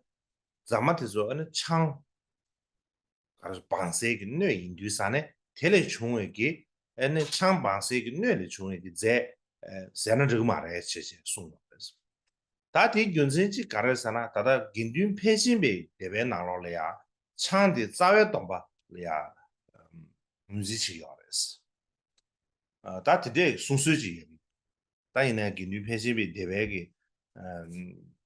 རྫ་མ་དེ་ཚོ་ཨ་ནི་ཆང་ག་རེ་སྦང་སའི་གི་སྣོད་ཡིན་དུས་ཙང་ནས་དེ་ལས་བྱུང་བའི་གི་ཨ་ནི་ཆང་སྦང་སའི་གི་སྣོད་ལས་བྱུང་བའི་གི་རྫས་ཨ་ཟས་ན་འགྲིག་གི་མ་རེད་ཅེས་ཅེས་གསུངས་པ་རེད། ད་དེའི་རྒྱུ་མཚན་གཅིག་ག་རེ་ཟེར་ན་ད་ལྟ་དགེ་འདུན་ཕལ་ཆེན་པའི་སྡེ་པའི་ནང་ལོགས་ལ་ཡང་ཆང་དེ་རྩ་བའི་སྡོམ་པ་ལ་ཡང་ངོས་འཛིན་བྱེད་ཀྱི་ཡོད་རེད། ཨ། ད་དེ་འདྲའི་གསུང་སྲོལ་ཅིག་ཡོད། ད་ཡིན་ན་དགེ་འདུན་ཕལ་ཆེན་པའི་སྡེ་པའི་གི། ཨ།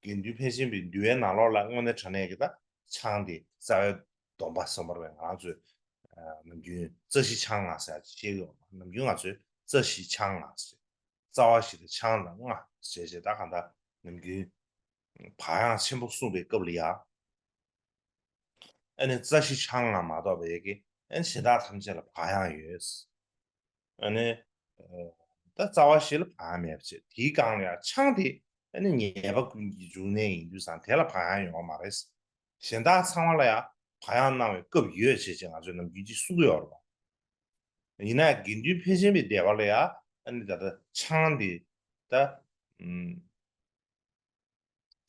དགེ་འདུན་ཕལ་ཆེན་པའི་འདུལ་བའི་ནང་ལོགས་ལ་དངོས་གནས་དྲང་གནས་ཀྱི་ད་ཆང་དེ་རྩ་བའི་སྡོམ་པ་བསམ་པར་བས་ང་རང་ཚོས། ཨ། ནམ་རྒྱུན་རྩ་བཞི་ཆང་ལྔ་ཟེར་ཅིག་བཤད་ཀྱི་ཡོད། ནམ་རྒྱུན་ང་ཚོས་རྩ་བཞི་ཆང་ལྔ་ཟེར། རྩ་བ་བཞི་དང་ཆང་དང་ལྔ་ཟེར་བྱས་ད་གང་ལྟར་ནམ་རྒྱུན་བག་ཡངས་ཆེན་པོ་གསུངས་པའི་སྐབས་ལ་ཡང་། ཨ་ནི་རྩ་བཞི་ཆང་ལྔ་མ་གཏོགས་པའི་གི་ཨ་ནི་གཞན་དག་ཐམས་ཅད་ལ་བག་ཡངས་ཡོད། ཨ་ནི་ད་རྩ་བ་བཞི་ལ་བག་ཡངས་མེད་པ་བྱས། དེའི་སྒང་ལ་ཡང་ཆང་དེ་ཨ་ནི་ཉེས་པ་ཀུན་གྱི་འབྱུང་གནས་ཡིན་དུས་ཙང་དེ་ལ་བག་ཡངས་ཡོང་བ་མ་རེད། གཞན་དག་ཚང་མ་ལ་ཡང་བག་ཡངས་གནང་བའི་སྐབས་ཡོད་ཅེས་ཅེས་ང་ཚོས་ནམ་རྒྱུན་ཅིག་གསུང་གི་ཡོད་རེད་པ། ཡིན་ན་དགེ་འདུན་ཕལ་ཆེན་པའི་སྡེ་པ་ལ་ཡང་ཨ་ནི་ད་ལྟ་ཆང་དེ་ད་ཨུམ།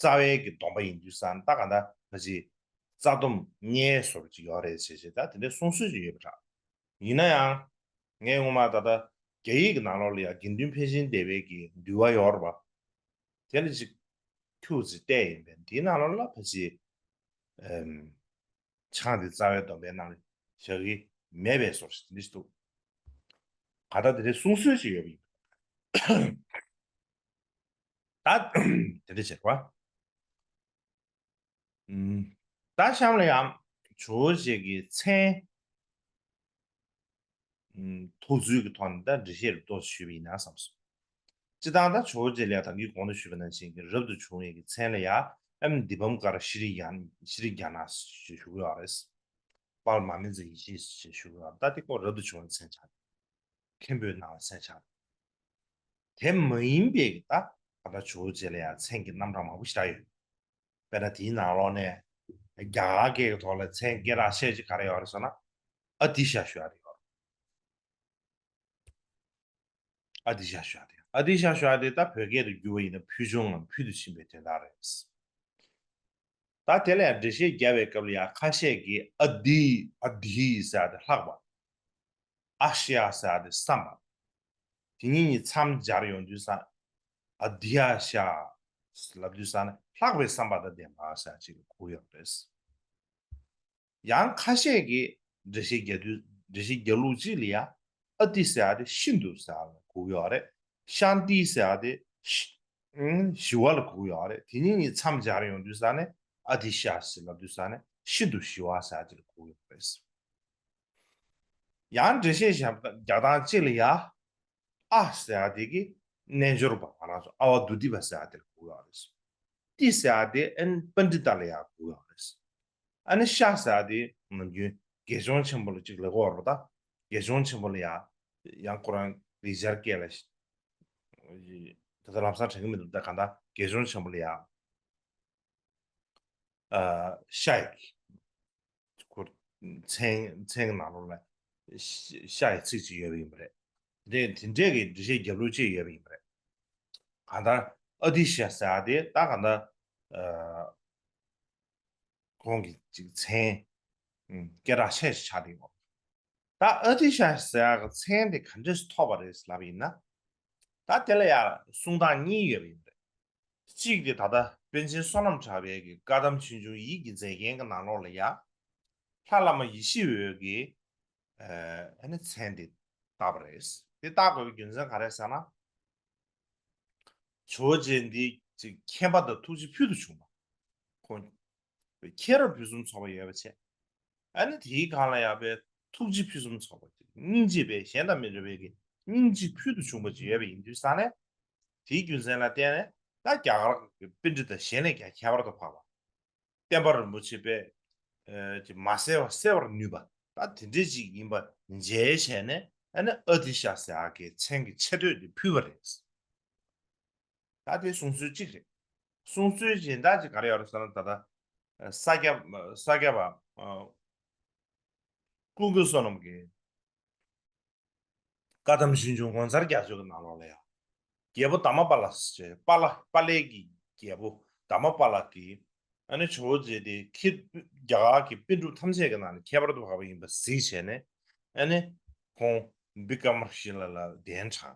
རྩ་བའི་གི་སྡོམ་པ་ཡིན་དུས་ཙང་ད་ག་ད་ཕ་ཅི་རྩ་སྡོམ་བརྙེས་སོར་ཅིག་ཡོད་རེད་ཅེས་ཅེས་ད་དེ་འདྲའི་གསུང་སྲོལ་ཅིག་ཡོད་པ་འདྲ། ཡིན་ན་ཡང་ངས་ངོ་མ་ད་ལྟ་རྒྱ་ཡིག་གི་ནང་ལོགས་ལ་ཡང་དགེ་འདུན་ཕལ་ཆེན་སྡེ་པའི་གི་འདུལ་བ་ཡོད་རེད་པ། དེ་ལ་ཅིག་ཁྱུག་ཙིག་བལྟས་ཡིན་པས་དེའི་ནང་ལོགས་ལ་ཕ་ཅི་ཨེམ། ཆང་དེ་རྩ་བའི་སྡོམ་པའི་ནང་ལ་བཞག་གི་མེད་པའི་སོར་ཞིག་འདི་ཞིག་འདུག་ག་ད་དེ་འདྲའི་གསུང་སྲོལ་ཅིག་ཡོད་པ་ཡིན། ད་དེ་འདྲ་བྱེད་པ། ད་གཤམ་ལ་ཡང་ཇོ་བོ་རྗེ་གི་མཚན་ཐོགས་ཚུལ་གྱི་ཐོག་ནས་ད་འགྲེལ་བཤད་རུ་ཏོག་ཙམ་ཞུས་པ་ཡིན་ན་བསམ་སོང་། སྤྱིར་བཏང་ད་ཇོ་བོ་རྗེ་ལ་ཡང་ད་གིན་གོང་དུ་ཞུས་པ་ནང་བཞིན་གྱི་རབ་ཏུ་བྱུང་བའི་གི་མཚན་ལ་ཡང་ཨེམ་དཱི་པཾ་ཀ་ར་ཤྲཱི་ཡ་ཤྲཱི་ཛྙཱ་ན་ཞེས་ཞུ་གི་ཡོད་རེད། དཔལ་མ་སྨིན་མཛད་ཡེ་ཤེས་ཞེས་ཞུ་གི་ཡོད་རེད། ད་དེ་ཁོ་རབ་ཏུ་བྱུང་བའི་མཚན་ཆགས། མཁན་པོའི་ནང་ལ་མཚན་ཆགས། དེ་མ་ཡིན་པའི་གི་ད་ད་ལྟ་ཇོ་བོ་རྗེ་ལ་ཡང་མཚན་གྱི་རྣམ་གྲངས་མང་པོ་ཞེ་དྲག་ཡོད། དཔེར་ན་དེའི་ནང་ལོགས་ནས་རྒྱ་གར་སྐད་ཀྱི་ཐོག་ལ་མཚན་སྐད་གྲགས་ཆེ་ཅིག་ག་རེ་ཡོད་རེད་ཟེར་ན་ཨ་ཏི་ཤ་ཞུ་ཡ་དེ་ཡོད་རེད། ཨ་ཏི་ཤ་ཞུ་ཡ་དེ་ཨ་ཏི་ཤ་ཞུ་ཡ་དེ་ད་བོད་སྐད་དུ་བསྒྱུར་བ་ཡིན་ན་ཕུལ་བྱུང་ངམ་ཕུལ་དུ་ཕྱིན་པའི་དོན་དག་རེད། ད་དེ་ལ་ཡང་འགྲེལ་བཤད་རྒྱབ་པའི་སྐབས་ལ་ཡང་ཁ་ཤས་ཀྱིས་ཨ་ཏི་ཨ་ཏི་ཟེར་ཡ་དེ་ལྷག་པ། ཨ་ཤ་ཟེར་ཡ་དེ་བསམ་པ། དེ་གཉིས་གཉིས་མཚམས་སྦྱར་ཡོང་དུས་ཙང་ཨ་ཏི་ཨ་ཤ་ལབ་དུས་ཙང་ནས་ལྷག་པའི་བསམ་པ་དང་ལྡན་པ་ཟེར་ཡ་ཅིག་གོ་ཡོད་རེད། ཡང་ཁ་ཤས་ཀྱིས་འགྲེལ་བཤད་རྒྱག་དུས་འགྲེལ་བཤད་རྒྱག་ལུགས་གཅིག་ལ་ཡང་ཨ་ཏི་ཟེར་ཡ་དེ་ཤིན་ཏུ་ཟེར་ཡ་ལ་གོ་གི་ཡོད་རེད། ཤཱནྟི་ཟེར་ཡ་དེ་ཞི་ཨུམ་ཞི་བ་ལ་གོ་གི་ཡོད་རེད། དེ་གཉིས་གཉིས་མཚམས་སྦྱར་ཡོང་དུས་ཙང་ནས་ཨ་ཏི་ཤ་ཟེར་ལབ་དུས་ཙང་ནས་ཤིན་ཏུ་ཞི་བ་ཟེར་ཡ་དེ་ལ་གོ་གི་ཡོད་རེད། ཡང་འགྲེལ་བཤད་རྒྱག་སྟངས་གཅིག་ལ་ཡ། ཨ་ཟེར་ཡ་དེ་གི་རྣལ་འབྱོར་པ་ང་རང་ཚོ་ཨ་བ་དུ་ཏི་པ་ཟེར་ཡ་དེ་ལ་གོ་ཡོད་རེད། ཏི་ཟེར་ཡ་དེ་ཨན་པཎྜི་ཏ་ལ་ཡ་གོ་ཡོད་རེད། ཨ་ནི་ཤ་ཟེར་ཡ་དེ་ནམ་རྒྱུན་དགེ་སྦྱོང་ཆེན་པོ་ལ་གཅིག་ལ་གོ་བར་ད་དགེ་སྦྱོང་ཆེན་པོ་ལ་ཡ་ཡང་ཁོ་རང་ལེགས་སྦྱར་སྐད་ལ་ད་ལྟ་ལམ་སང་དྲན་གི་མི་འདུག་ད་གང་ལྟར་དགེ་སྦྱོང་ཆེན་པོ་ལ་ཡ་ཤ་ཡི་ཁོ་མཚན་མཚན་གྱི་ནང་ལོགས་ལ་ཤ་ཡི་ཚིག་ཅིག་ཡོད་པ་ཡིན་པ་རེད། དེ་དེ་འདྲས་ཀྱི་འགྲེལ་བཤད་རྒྱབ་ལུགས་ཅིག་ཡོད་པ་ཡིན་པ་རེད། གང་ལྟར་ཨ་ཏི་ཤ་ཟེར་ཡ་དེ་ད་གང་ལྟར་ཨ་ཁོང་གི་ཅིག་མཚན་ཨ་སྐད་གྲགས་ཆེ་ཞིག་ཆགས་བསྡད་ཡོད། ད་ཨ་ཏི་ཤ་ཟེར་ཡ་གི་མཚན་དེ་ག་འདྲས་སུ་ཐོབ་པ་རེད་ལབ་ཡིན་ན། ད་དེ་ལ་ཡང་གསུང་སྟངས་གཉིས་ཡོད་པ་ཡིན་པ་རེད། གཅིག་དེ་ད་ལྟ་པཎ་ཆེན་བསོད་ནམས་གྲགས་པའི་གི་བཀའ་གདམས་ཆོས་འབྱུང་ཡིད་ཀྱི་མཛེས་རྒྱན་གྱི་ནང་ལོགས་ལ་ཡང་ལྷ་བླ་མ་ཡེ་ཤེས་འོད་ཀྱི་ཨ་ནི་མཚན་དེ་བཏགས་པ་རེད། དེ་བཏགས་དགོས་པའི་རྒྱུ་མཚན་ག་རེ་ཟེར་ན། ཇོ་བོ་རྗེ་འདི་ཅིག་མཁྱེན་པ་དང་ཐུགས་རྗེ་ཕུལ་དུ་བྱུང་བ། ཁོང་མཁྱེན་རབ་ཕུན་སུམ་ཚོགས་པ་ཡོད་པ་བྱས། ཨ་ནི་དེའི་སྒང་ལ་ཡང་པའི་ཐུགས་རྗེ་ཕུན་སུམ་ཚོགས་པ་ཅིག་སྙིང་རྗེ་པའི་གཞན་དང་མི་འདྲ་བའི་གི་སྙིང་རྗེ་ཕུལ་དུ་བྱུང་བ་ཅིག་ཡོད་པ་ཡིན་དུས་ཙང་ནས། དེའི་རྒྱུ་མཚན་ལ་བརྟེན་ནས་ད་རྒྱ་གར་གྱི་པཎྜི་ཏ་གཞན་ལས་ཀྱང་ཁྱད་པར་དུ་འཕགས་པ། བསྟན་པ་རིན་པོ་ཆེ་པས་ཨ་ཅིག་མ་གསལ་བ་གསལ་བར་ནུས་པ་ད་དེ་འདྲས་ཅིག་ཡིན་པ་མཇལ་བྱས་ནས། ཨ་ནི་ཨ་ཏི་ཤ་ཟེར་ཡག་གི་མཚན་གྱི་ཆེ་བསྟོད་དེ་ཕུལ་བ་རེད། ད་དེ་གསུང་སྲོལ་གཅིག་རེད། གསུང་སྲོལ་གཞན་དག་ཅིག་ག་རེ་ཡོད་རེད་ཟེར་ན། ད་ལྟ་ས་སྐྱ་ས་སྐྱ་པ་ཀུན་མཁྱེན་བསོད་ནམས་ཀྱིས་བཀའ་གདམས་ཆོས་འབྱུང་ངོ་མཚར་རྒྱ་མཚོའི་ནང་ལོགས་ལ་ཡང་རྒྱལ་པོ་དྷརྨ་པཱ་ལ་ཟེར་བྱས། པཱ་ལ་པཱ་ལའི་གི་རྒྱལ་པོ་དྷརྨ་པཱ་ལ་གིས་ཨ་ནི་ཇོ་བོ་རྗེ་དེ་ཁྱེད་རྒྱ་གར་གྱི་པཎ་གྲུབ་ཐམས་ཅད་ཀྱི་ནང་ནས་ཁྱད་པར་དུ་འཕགས་པ་ཡིན་པ་གཟིགས་བྱས་ནས། ཨ་ནི་ཁོང་བི་ཀྲ་མ་ཤི་ལ་ལ་གདན་དྲངས།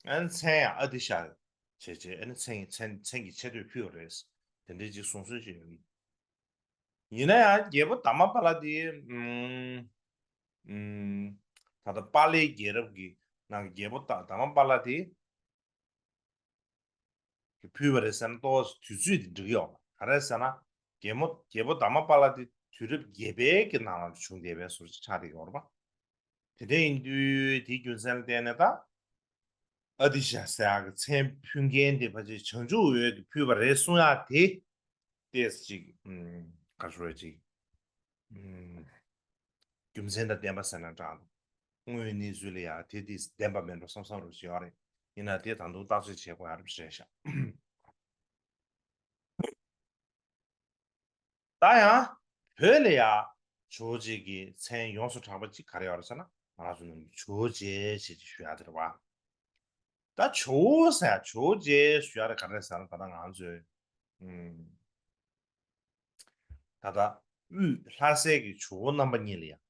ཨ་ནི་མཚན་ཡང་ཨ་ཏི་ཤ་བྱས་བྱས། ཨ་ནི་མཚན་མཚན་མཚན་གྱི་ཆེ་བསྟོད་ཕུལ་བ་རེད། དེ་འདྲའི་ཅིག་གསུང་སྲོལ་ཅིག་ཡོད། ཡིན་ན་ཡང་རྒྱལ་པོ་དྷརྨ་པཱ་ལ་དེ་ཨུམ་ཨུམ་ད་ལྟ་པཱ་ལའི་རྒྱལ་རབས་ཀྱི་ནང་གི་རྒྱལ་པོ་དྷ་དྷརྨ་པཱ་ལ་དེ་ཕུལ་བ་རེད་ཟེར་ན་ཏོག་ཙམ་དུས་ཚོད་དེ་འགྲིག་གི་ཡོད་མ་རེད། ག་རེ་ཟེར་ན། རྒྱལ་མོ་རྒྱལ་པོ་དྷརྨ་པཱ་ལ་དེ་དུས་རབས་བརྒྱད་པའི་གི་ནང་ལ་བྱུང་བསྡད་པའི་བཟོ་ཅིག་ཆགས་བསྡད་ཡོད་རེད་པ། དེ་འདྲ་ཡིན་དུས་དེའི་རྒྱུ་མཚན་ལ་བརྟེན་ནས་ད་ཨ་ཏི་ཤ་ཟེར་ཡག་གི་མཚན་ཕུལ་མཁན་དེ་ཕལ་ཆེར་བྱང་ཆུབ་འོད་ཀྱིས་ཕུལ་བ་རེད་གསུང་ཡག་དེ་ཏོག་ཙམ་ཅིག་ཨུམ་ག་རེ་ཟེར་ཅིག་ཨུམ་རྒྱུ་མཚན་དང་ལྡན་པ་ཟེར་ན་འདྲ་འདུག་དངོས་ཡོད་གནས་ཚུལ་ལ་ཡང་དེ་དེ་ལྡན་པ་མིན་འགྲོ་བསམ་བསམ་རུ་ཞིག་ཡོད་རེད། ཡིན་ན་དེ་ད་དུང་བརྟག་དཔྱད་བྱེད་དགོས་ཡག་རེད་ཤག་ད་ཡང་བོད་ལ་ཡང་ཇོ་བོ་རྗེ་གི་མཚན་ཡོངས་སུ་གྲགས་པ་ཅིག་ག་རེ་ཡོད་རེད་ཟེར་ན། ང་རང་ཚོ་ནང་གི་ཇོ་བོ་རྗེ་ཞེས་ཅིག་ཞུ་ཡག་དེ་རེད་བ། ད་ཇོ་བོ་ཟེར་ཇོ་བོ་རྗེ་ཞུ་ཡག་དེ་ག་རེ་ཟེར་ན། ད་ལྟ་ང་ཚོས་ཨུམ་ད་ལྟ་དབུས་ལྷ་སའི་གི་ཇོ་བོ་རྣམ་པ་གཉིས་ལ་ཡང་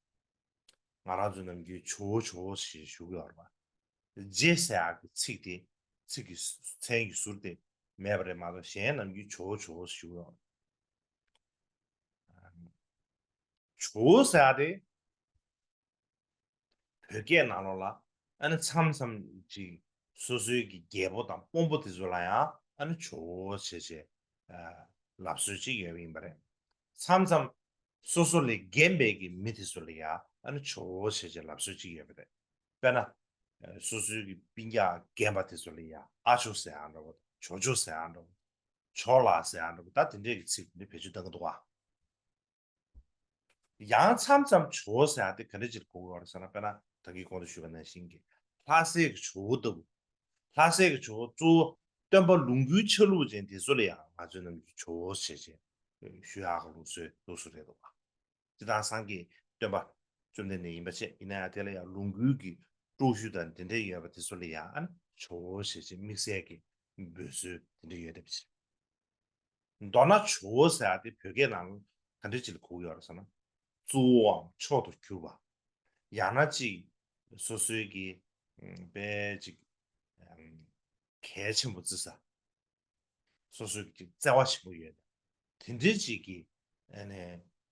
ང་རང་ཚོ་ནམ་རྒྱུན་ཇོ་བོ་ཇོ་བོ་ཞེས་ཞུ་གི་ཡོད་རེད་པ། རྗེ་ཟེར་ཡག་གི་ཚིག་དེ་ཚིག་གི་མཚན་གྱི་ཟུར་དེ་མེད་པ་རེད་མ་གཏོགས། གཞན་ནམ་རྒྱུན་ཇོ་བོ་ཇོ་བོ་ཞེས་ཞུ་གི་ཡོད་རེད། ཇོ་བོ་ཟེར་ཡག་དེ་བོད་སྐད་ནང་ལོགས་ལ་ཨ་ནི་མཚམས་མཚམས་ཅིག་སོ་སོའི་གི་རྒྱལ་པོ་དང་དཔོན་པོ་དེ་ཚོ་ལ་ཡང་ཨ་ནི་ཇོ་བོ་ཞེས་བྱས་ལབ་སྲོལ་ཅིག་ཡོད་པ་ཡིན་པ་རེད། མཚམས་མཚམས་སོ་སོ་ལས་རྒན་པའི་གི་མི་དེ་ཚོ་ལ་ཡང་ཨ་ནི་ཇོ་བོ་ཞེས་བྱས་ལབ་སྲོལ་ཅིག་ཡོད་པ་རེད། དཔེར་ན། སོ་སོའི་གི་སྤུན་ཀྱག་རྒན་པ་དེ་ཚོ་ལ་ཡང་ཨ་ཇོ་ཟེར་ཡག་འདྲ་བོ། ཇོ་ཇོ་ཟེར་ཡག་འདྲ་བོ། ཇོ་ལགས་ཟེར་ཡག་འདྲ་བོ། ད་དེ་འདྲས་ཀྱི་ཚིག་འདི་བེད་སྤྱོད་གཏང་གི་འདུག་ག་ཡང་མཚམས་མཚམས་ཇོ་བོ་ཟེར་ཡག་དེ་ག་འདྲ་ཅིག་ལ་གོ་གི་ཡོད་རེད་ཟེར་ན། དཔེར་ན་ད་གིན་གོང་དུ་ཞུས་པ་ནང་བཞིན་གྱི་ལྷ་སའི་གི་ཇོ་བོ་ལྟ་བུ། ལྷ་སའི་གི་ཇོ་བོ་གཙོ་བོ་སྟོན་པ་ལོངས་སྐུའི་ཆ་ལུགས་ཅན་དེ་ཚོ་ལ་ཡང་ང་ཚོས་ནམ་རྒྱུན་ཇོ་བོ་ཞེས་བྱས་ཞུ་ཡག་གི་ལུགས་སྲོལ་ལུགས་སྲོལ་རེད་འདུག་ག་སྤྱིར་བཏང་སངས་རྒྱས་སྟོན་པ་བཅོམ་ལྡན་འདས་ཡིན་པ་བྱས། ཡིན་ན་ཡང་དེ་ལ་ཡང་ལོངས་སྐུའི་གི་དཀྲུག་ཤུལ་དང་དེ་འདྲ་ཡོད་པ་དེ་ཚོ་ལ་ཡང་ཨ་ནི་ཇོ་བོ་ཞེས་བྱས་དམིགས་བསལ་གྱི་འབོད་སྲོལ་དེ་འདྲ་ཡོད་བསྡད་པ་ཅིག་མདོར་ན་ཇོ་བོ་ཟེར་ཡག་དེ་བོད་སྐད་ནང་ག་འདྲ་ཅིག་ལ་གོ་གི་ཡོད་རེད་ཟེར་ན། གཙོ་བོའམ་མཆོག་ཏུ་གྱུར་པ། ཡང་ན་ཅིག་སོ་སོའི་གི་ཨམ་དཔེ་ཅིག་ཨམ་གལ་ཆེན་པོ་བརྩི་ས། སོ་སོའི་གི་ཅིག་བརྩེ་བ་ཆེན་པོ་ཡོད། དེ་འདྲའི་ཅིག་གི་ཨ་ནི་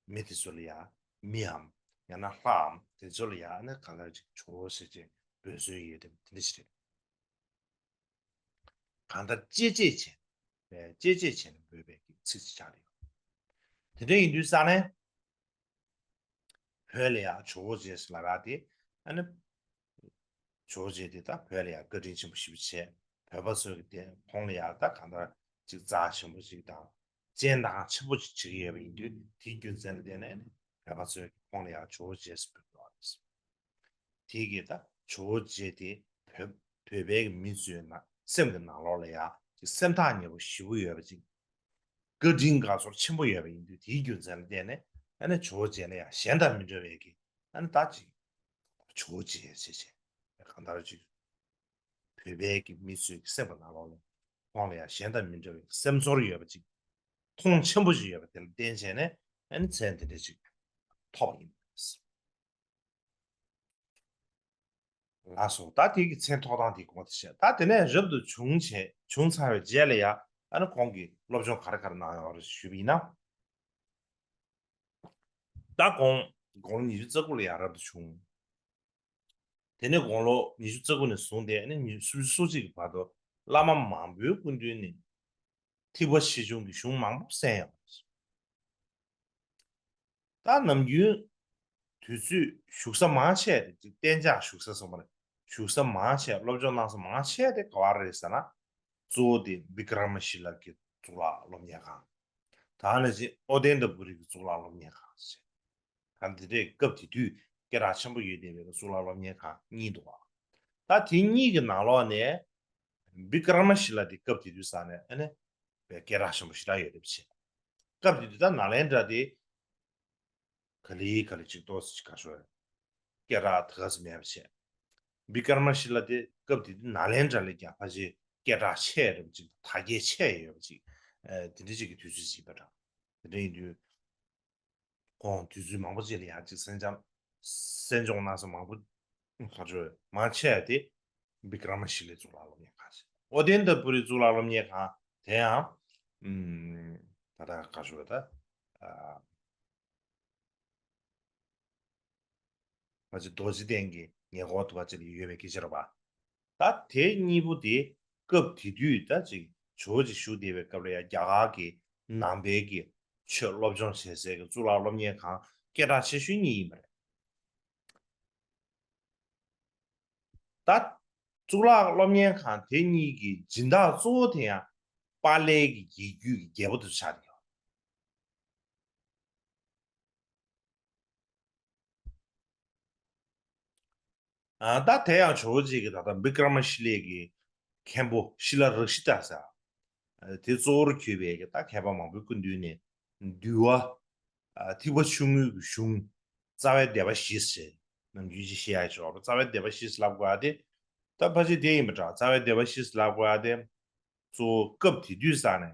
མི་དེ་ཚོ་ལ་ཡང་། མིའམ་ཡང་ན་ལྷའམ་དེ་ཚོ་ལ་ཡང་ཨ་ནི་གང་ལྟར་ཅིག་ཇོ་བོ་ཞེས་བྱས་འབོད་སྲོལ་ཡོད་དེ་དེ་འདྲ་ཞིག་རེད། གང་ལྟར་གཅེས་གཅེས་བྱས་ནས་གཅེས་གཅེས་བྱས་ནས་འབོད་པའི་གི་ཚིག་ཅིག་ཆགས་ཡོད། དེ་འདྲ་ཡིན་དུས་ཙང་ནས། བོད་ལ་ཡང་ཇོ་བོ་རྗེ་ཟེར་ལབ་ཡག་དེ་ཨ་ནི། ཇོ་བོ་རྗེ་དེ་ད་བོད་ལ་ཡང་བཀའ་དྲིན་ཆེན་པོ་ཞེ་པོ་བྱས། བོད་པ་ཚོས་ཀྱི་དེ་ཁོང་ལ་ཡང་ད་གང་ལྟར་ཅིག་རྩ་ཆེན་པོ་ཅིག་དང་སྤྱན་དང་ཆེན་པོ་ཅིག་བྱེད་ཀྱི་ཡོད་པ་ཡིན་དུས། དེའི་རྒྱུ་མཚན་ལ་བརྟེན་ནས་ནི་བོད་པ་ཚོས་ཀྱི་ཁོང་ལ་ཡང་ཇོ་བོ་རྗེ་ཟེར་འབོད་ཀྱི་ཡོད་རེད། དེ་གི་ད་ཇོ་བོ་རྗེ་དེ་བོད་བོད་པའི་མི་ཚོའི་ནང་སེམས་ཀྱི་ནང་ལོགས་ལ་ཡང་ཅིག་སེམས་ཐག་ཉེ་པོ་ཞེ་པོ་ཡོད་པ་ཅིག་བཀའ་དྲིན་དགའ་ཚོར་ཆེན་པོ་ཡོད་པ་ཡིན་དུས། དེའི་རྒྱུ་མཚན་ལ་བརྟེན་ནས་ཨ་ནི་ཇོ་བོ་རྗེ་ལ་ཡང་གཞན་དང་མི་འདྲ་བའི་གི་ཨ་ནི་ད་ཅིག་ཇོ་བོ་རྗེ་ཞེས་བྱས་གང་ལྟར་ཅིག་བོད་པའི་གི་མི་ཚོའི་གི་སེམས་པ་ནང་ལོགས་ལ་ ཁོང་ལ་ཡང་གཞན་དང་མི་འདྲ་བའི་སེམས་ཚོར་ཡོད་པ་ཅིག་མཐོང་ཆེན་པོ་ཞིག་ཡོད་པ་དེ་ལ་བརྟེན་བྱས་ནས་ཨ་ནི་མཚན་དེ་འདྲ་ཅིག་ཐོབ་པ་ཡིན་པ་རེད། ལགས་སོ། ད་དེ་གི་མཚན་ཐོགས་སྟངས་དེ་གོང་དུ་བཤད། ད་དེ་ནས་རབ་ཏུ་བྱུང་བྱས་བྱུང་ཚར་བའི་རྗེས་ལ་ཡང་ཨ་ནི་ཁོང་གིས་སློབ་སྦྱོང་ག་རེ་ག་རེ་གནང་ཡོད་རེད་ཞུས་པ་ཡིན་ན། ད་དགུང་དགུང་ལོ་ཉི་ཤུ་རྩ་དགུ་ལ་ཡང་རབ་ཏུ་བྱུང་། དེ་ནས་དགུང་ལོ་ཉི་ཤུ་རྩ་དགུ་ནས་བཟུང་སྟེ་ནི་ཉི་ཤུ་སོ་གཅིག་གི་བར་དུ་བླ་མ་མང་པོའི་སྐུ་མདུན་ནས་ཐེག་པ་ཆེ་ཆུང་གི་གཞུང་མང་པོ་གསན་ཡོད་པ་རེད། ད་ནམ་རྒྱུན་དུས་ཚོད་བཞུགས་ས་མང་ཆེ་དེ་ཅིག་གཏན་འཇགས་བཞུགས་ས་སོང་བ་རེད། བཞུགས་ས་མང་ཆེ་སློབ་སྦྱོང་གནང་ས་མང་ཆེ་དེ་ག་བ་རེད་ཟེར་ན། གཙོ་བོ་དེ་བི་ཀྲ་མ་ཤི་ལ་གི་གཙུག་ལག་སློབ་གཉེར་ཁང་། ད་ནི་ཅིག་ཨོ་དན་ད་པུ་རི་གི་གཙུག་ལག་སློབ་གཉེར་ཁང་ཟེར། ད་འདི་འདྲའི་སྐབས་དེ་དུས་སྐད་གྲགས་ཆེན་པོ་ཡོད་བསྡད་པའི་གཙུག་ལག་སློབ་གཉེར་ཁང་གཉིས་འདུག་བ། ད་དེ་གཉིས་ཀྱི་ནང་ལོགས་ནས་བི་ཀྲ་མ་ཤི་ལ་དེ་སྐབས་དེ་དུས་ས་ནས་ཨ་ནི་བའི་སྐད་གྲགས་ཆེན་པོ་ཞེ་དྲག་ཡོད་རེད་བྱས། སྐབས་དེ་དུས་ད་ནཱ་ལེནྡྲ་དེ་ག་ལེ་ག་ལེ་ཅིག་ཏོག་ཙམ་ཅིག་ག་ཤོར། སྐད་གྲགས་ད་ག་ཚོད་མེད་པ་བྱས། བི་ཀྲ་མ་ཤི་ལ་དེ་སྐབས་དེ་དུས་ནཱ་ལེནྡྲ་ལས་ཀྱང་ཕལ་ཆེར་སྐད་གྲགས་ཆེ་རེད་པ་ཅིག་དར་རྒྱས་ཆེ་ཡོད་པ་ཅིག་ཨ་དེ་འདྲ་ཅིག་གི་དུས་ཚོད་ཅིག་ཡིན་པ་འདྲ། དེ་འདྲ་ཡིན་དུས། ཁོང་དུས་ཚོད་མང་པོ་ཅིག་ལ་ཡང་ཅིག་གསན་སྦྱོང་གསན་སྦྱོང་གནང་ས་མང་པོ་ག་ཚོད་མང་ཆེ་བ་དེ་བི་ཀྲ་མ་ཤི་ལའི་གཙུག་ལག་སློབ་གཉེར་ཁང་ཞིག་ཨོ་དན་ད་པུ་རི་གཙུག་ལག་སློབ་གཉེར་ཁང་དེ་ཡང་ཨུམ་ད་ལྟ་ག་ཚོད་ད་ཨ་ང་ཚོ་རྡོ་རྗེ་གདན་གྱི་ཉེ་འཁོར་དུ་བ་ཅིག་ལ་ཡོད་པའི་སྐད་ཆ་རེད་པ། ད་དེ་གཉིས་པོ་དེ་སྐབས་དེ་དུས་ད་ཅིག་ཇོ་བོ་རྗེ་བཞུགས་བསྡད་པའི་སྐབས་ལ་ཡང་རྒྱ་གར་གྱི་ནང་པའི་གི་ཆོས་སློབ་སྦྱོང་བྱེད་སའི་གི་གཙུག་ལག་སློབ་གཉེར་ཁང་སྐད་གྲགས་ཆེ་ཤོས་གཉིས་ཡིན་པ་རེད། ད་གཙུག་ལག་སློབ་གཉེར་ཁང་དེ་གཉིས་ཀྱི་སྦྱིན་བདག་གཙོ་བོ་དེ་ཡང་པཱ་ལའི་གི་རྒྱལ་བརྒྱུད་ཀྱི་རྒྱལ་པོ་དེ་ཚོ་ཆགས་བསྡད་ཡོད། ཨ་ད་དེ་ཡང་ཇོ་བོ་རྗེ་གི་ད་ལྟ་བི་ཀྲ་མ་ཤི་ལའི་གི་མཁན་པོ་ཤི་ལ་རཀྵི་ཏ་ཟེར། ཨ་དེ་གཙོ་བོར་གྱུར་པའི་གི་ད་མཁས་པ་མང་པོའི་སྐུ་མདུན་ནས་འདུལ་བ་ཨ་ཐེག་པ་ཆུང་ངུའི་གི་གཞུང་རྩ་བའི་སྡེ་པ་བཞི་ཟེར། ནམ་རྒྱུན་ཅིག་བཤད་ཡ་ཅིག་ཡོད་རེད། རྩ་བའི་སྡེ་པ་བཞི་ཟེར་ལབ་དགོས་ཡ་དེ་ད་ཕལ་ཆེར་དེ་ཡིན་པ་འདྲ། རྩ་བའི་སྡེ་པ་བཞི་ཟེར་ལབ་དགོས་ཡ་དེ་གཙོ་བོ་སྐབས་དེ་དུས་ས་ནས་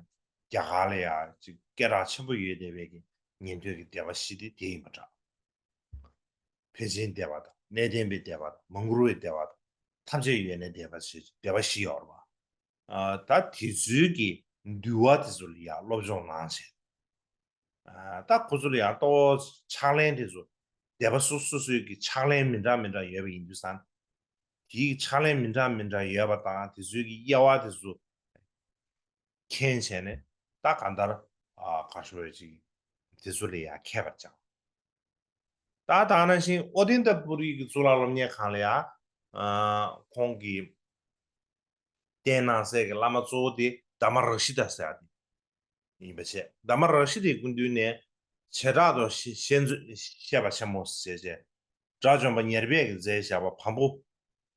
རྒྱ་གར་ལ་ཡ་ཅིག་སྐད་གྲགས་ཆེན་པོ་ཡོད་བསྡད་པའི་གི་ཉན་ཐོས་ཀྱི་སྡེ་པ་བཞི་དེ་དེ་ཡིན་པ་འདྲ། ཕན་ཆད་སྡེ་པ་དང་གནས་བརྟན་པའི་སྡེ་པ་དང་མང་གུར་བའི་སྡེ་པ་དང་ཐམས་ཅད་ཡོད་གནས་སྡེ་པ་ཞེས་སྡེ་པ་བཞི་ཡོད་རེད་པ། ཨ་ད་དེ་ཚོའི་གི་འདུལ་བ་དེ་ཚོ་ལ་ཡང་སློབ་སྦྱོང་གནང་བྱས། ཨ་ད་ཁོ་ཚོ་ལ་ཡང་ལྟོ་ཕྱག་ལེན་དེ་ཚོ་སྡེ་པ་སོ་སོ་སོའི་གི་ཕྱག་ལེན་མི་འདྲ་མི་འདྲ་ཡོད་པ་ཡིན་དུས་ཙང་། དེའི་ཕྱག་ལེན་མི་འདྲ་མི་འདྲ་ཡོད་པ་དང་དེ་ཚོའི་གི་དབྱེ་བ་དེ་ཚོ་མཁྱེན་བྱས་ནས་ད་གང་ལྟར་ཨ་ག་ཤོད་ཅིག་དེ་ཚོ་ལ་ཡང་མཁས་པར་སྦྱངས། ད་ད་ག་ནང་བཞིན་ཨོ་དན་ད་པུ་རི་གི་གཙུག་ལག་སློབ་གཉེར་ཁང་ལ་ཡང་ཨ་ཁོང་གིས་བསྟེན་གནང་སའི་གི་བླ་མ་གཙོ་བོ་དེ་དྷརྨ་རཀྵི་ཏ་ཟེར་ཡ་དེ་ཡིན་པ་བྱས། དྷརྨ་རཀྵི་ཏའི་སྐུ་མདུན་ནས་བྱེ་བྲག་ཏུ་ཤེས་ཤེས་ཚུལ་བཤད་པ་ཆེན་མོ་ཟེར་བྱས། དགྲ་བཅོམ་པ་ཉེར་སྦས་ཀྱིས་མཛད་བཞག་པ་བམ་པོ་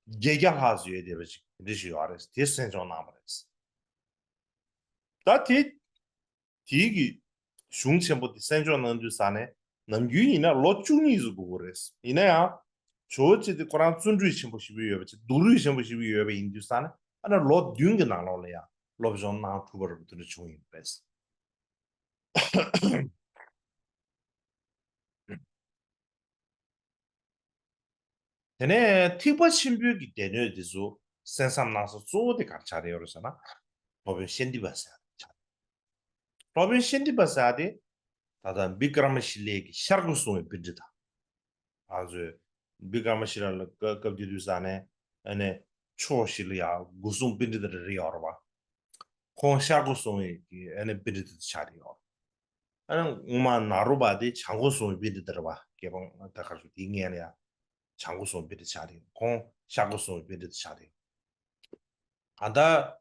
བརྒྱད་བརྒྱ་ལྷག་ཙམ་ཡོད་བསྡད་པ་ཅིག་དེ་འདྲ་ཞིག་ཡོད་རེད། དེ་གསན་སྦྱོང་གནང་བ་རེད། ད་དེ་དེའི་གི་གཞུང་ཆེན་པོ་དེ་གསན་སྦྱོང་གནང་དུས་ས་ནས་ནམ་རྒྱུན་ཡིན་ན་ལོ་བཅུ་གཉིས་ཙམ་འགོར་གི་རེད། ཡིན་ན་ཡང་ཇོ་བོ་རྗེ་དེ་ཁོ་རང་བརྩོན་འགྲུས་ཆེན་པོ་ཞེ་པོ་ཡོད་པ་ཅིག་སྡུག་རུས་ཆེན་པོ་ཞེ་པོ་ཡོད་པ་ཡིན་དུས་ས་ནས་ཨ་ནི་ལོ་བདུན་གྱི་ནང་ལོགས་ལ་ཡང་སློབ་སྦྱོང་གནང་ཐུབ་པ་རེད་པ། དེ་འདྲ་བྱུང་ཡོད་པ་རེད། དེ་ནས་ཐེག་པ་ཆེན་པོའི་གི་སྡེ་སྣོད་འདི་ཚོ་གསན་བསམ་གནང་ས་གཙོ་བོ་དེ་ག་རེ་ཆགས་བསྡད་ཡོད་རེད་ཟེར་ན། སློབ་དཔོན་ཤཱནྟི་པ་ཟེར་ཡ་དེ་ཆགས། སློབ་དཔོན་ཤཱནྟི་པ་ཟེར་ཡ་དེ་ད་ལྟ་བི་ཀྲ་མ་ཤི་ལའི་གི་ཤར་སྒོ་སྲུང་བའི་པཎྜི་ཏ། ང་ཚོས་བི་ཀྲ་མ་ཤི་ལ་ལ་སྐབས་སྐབས་དེ་དུས་ས་ནས་ཨ་ནི་ཕྱོགས་བཞི་ལ་ཡང་སྒོ་སྲུང་པཎྜི་ཏ་རེ་རེ་ཡོད་རེད་པ། ཁོང་ཤར་སྒོ་སྲུང་བའི་གི་ཨ་ནི་པཎྜི་ཏ་དེ་ཆགས་བསྡད་ཡོད་རེད། ཨ་ནི་སྔོན་མ་ནཱ་རོ་པ་དེ་བྱང་སྒོ་སྲུང་བའི་པཎྜི་ཏ་རེད་པ། རྒྱལ་འབངས་ད་ག་རེ་ཞུ་དེའི་སྔོན་ལ་ཡང་བྱང་སྒོ་སྲུང་བའི་པཎྜི་ཏ་ཆགས་རེད། ཁོང་ཤར་སྒོ་སྲུང་བའི་པཎྜི་ཏ་ཆགས་རེད། གང་ལྟར་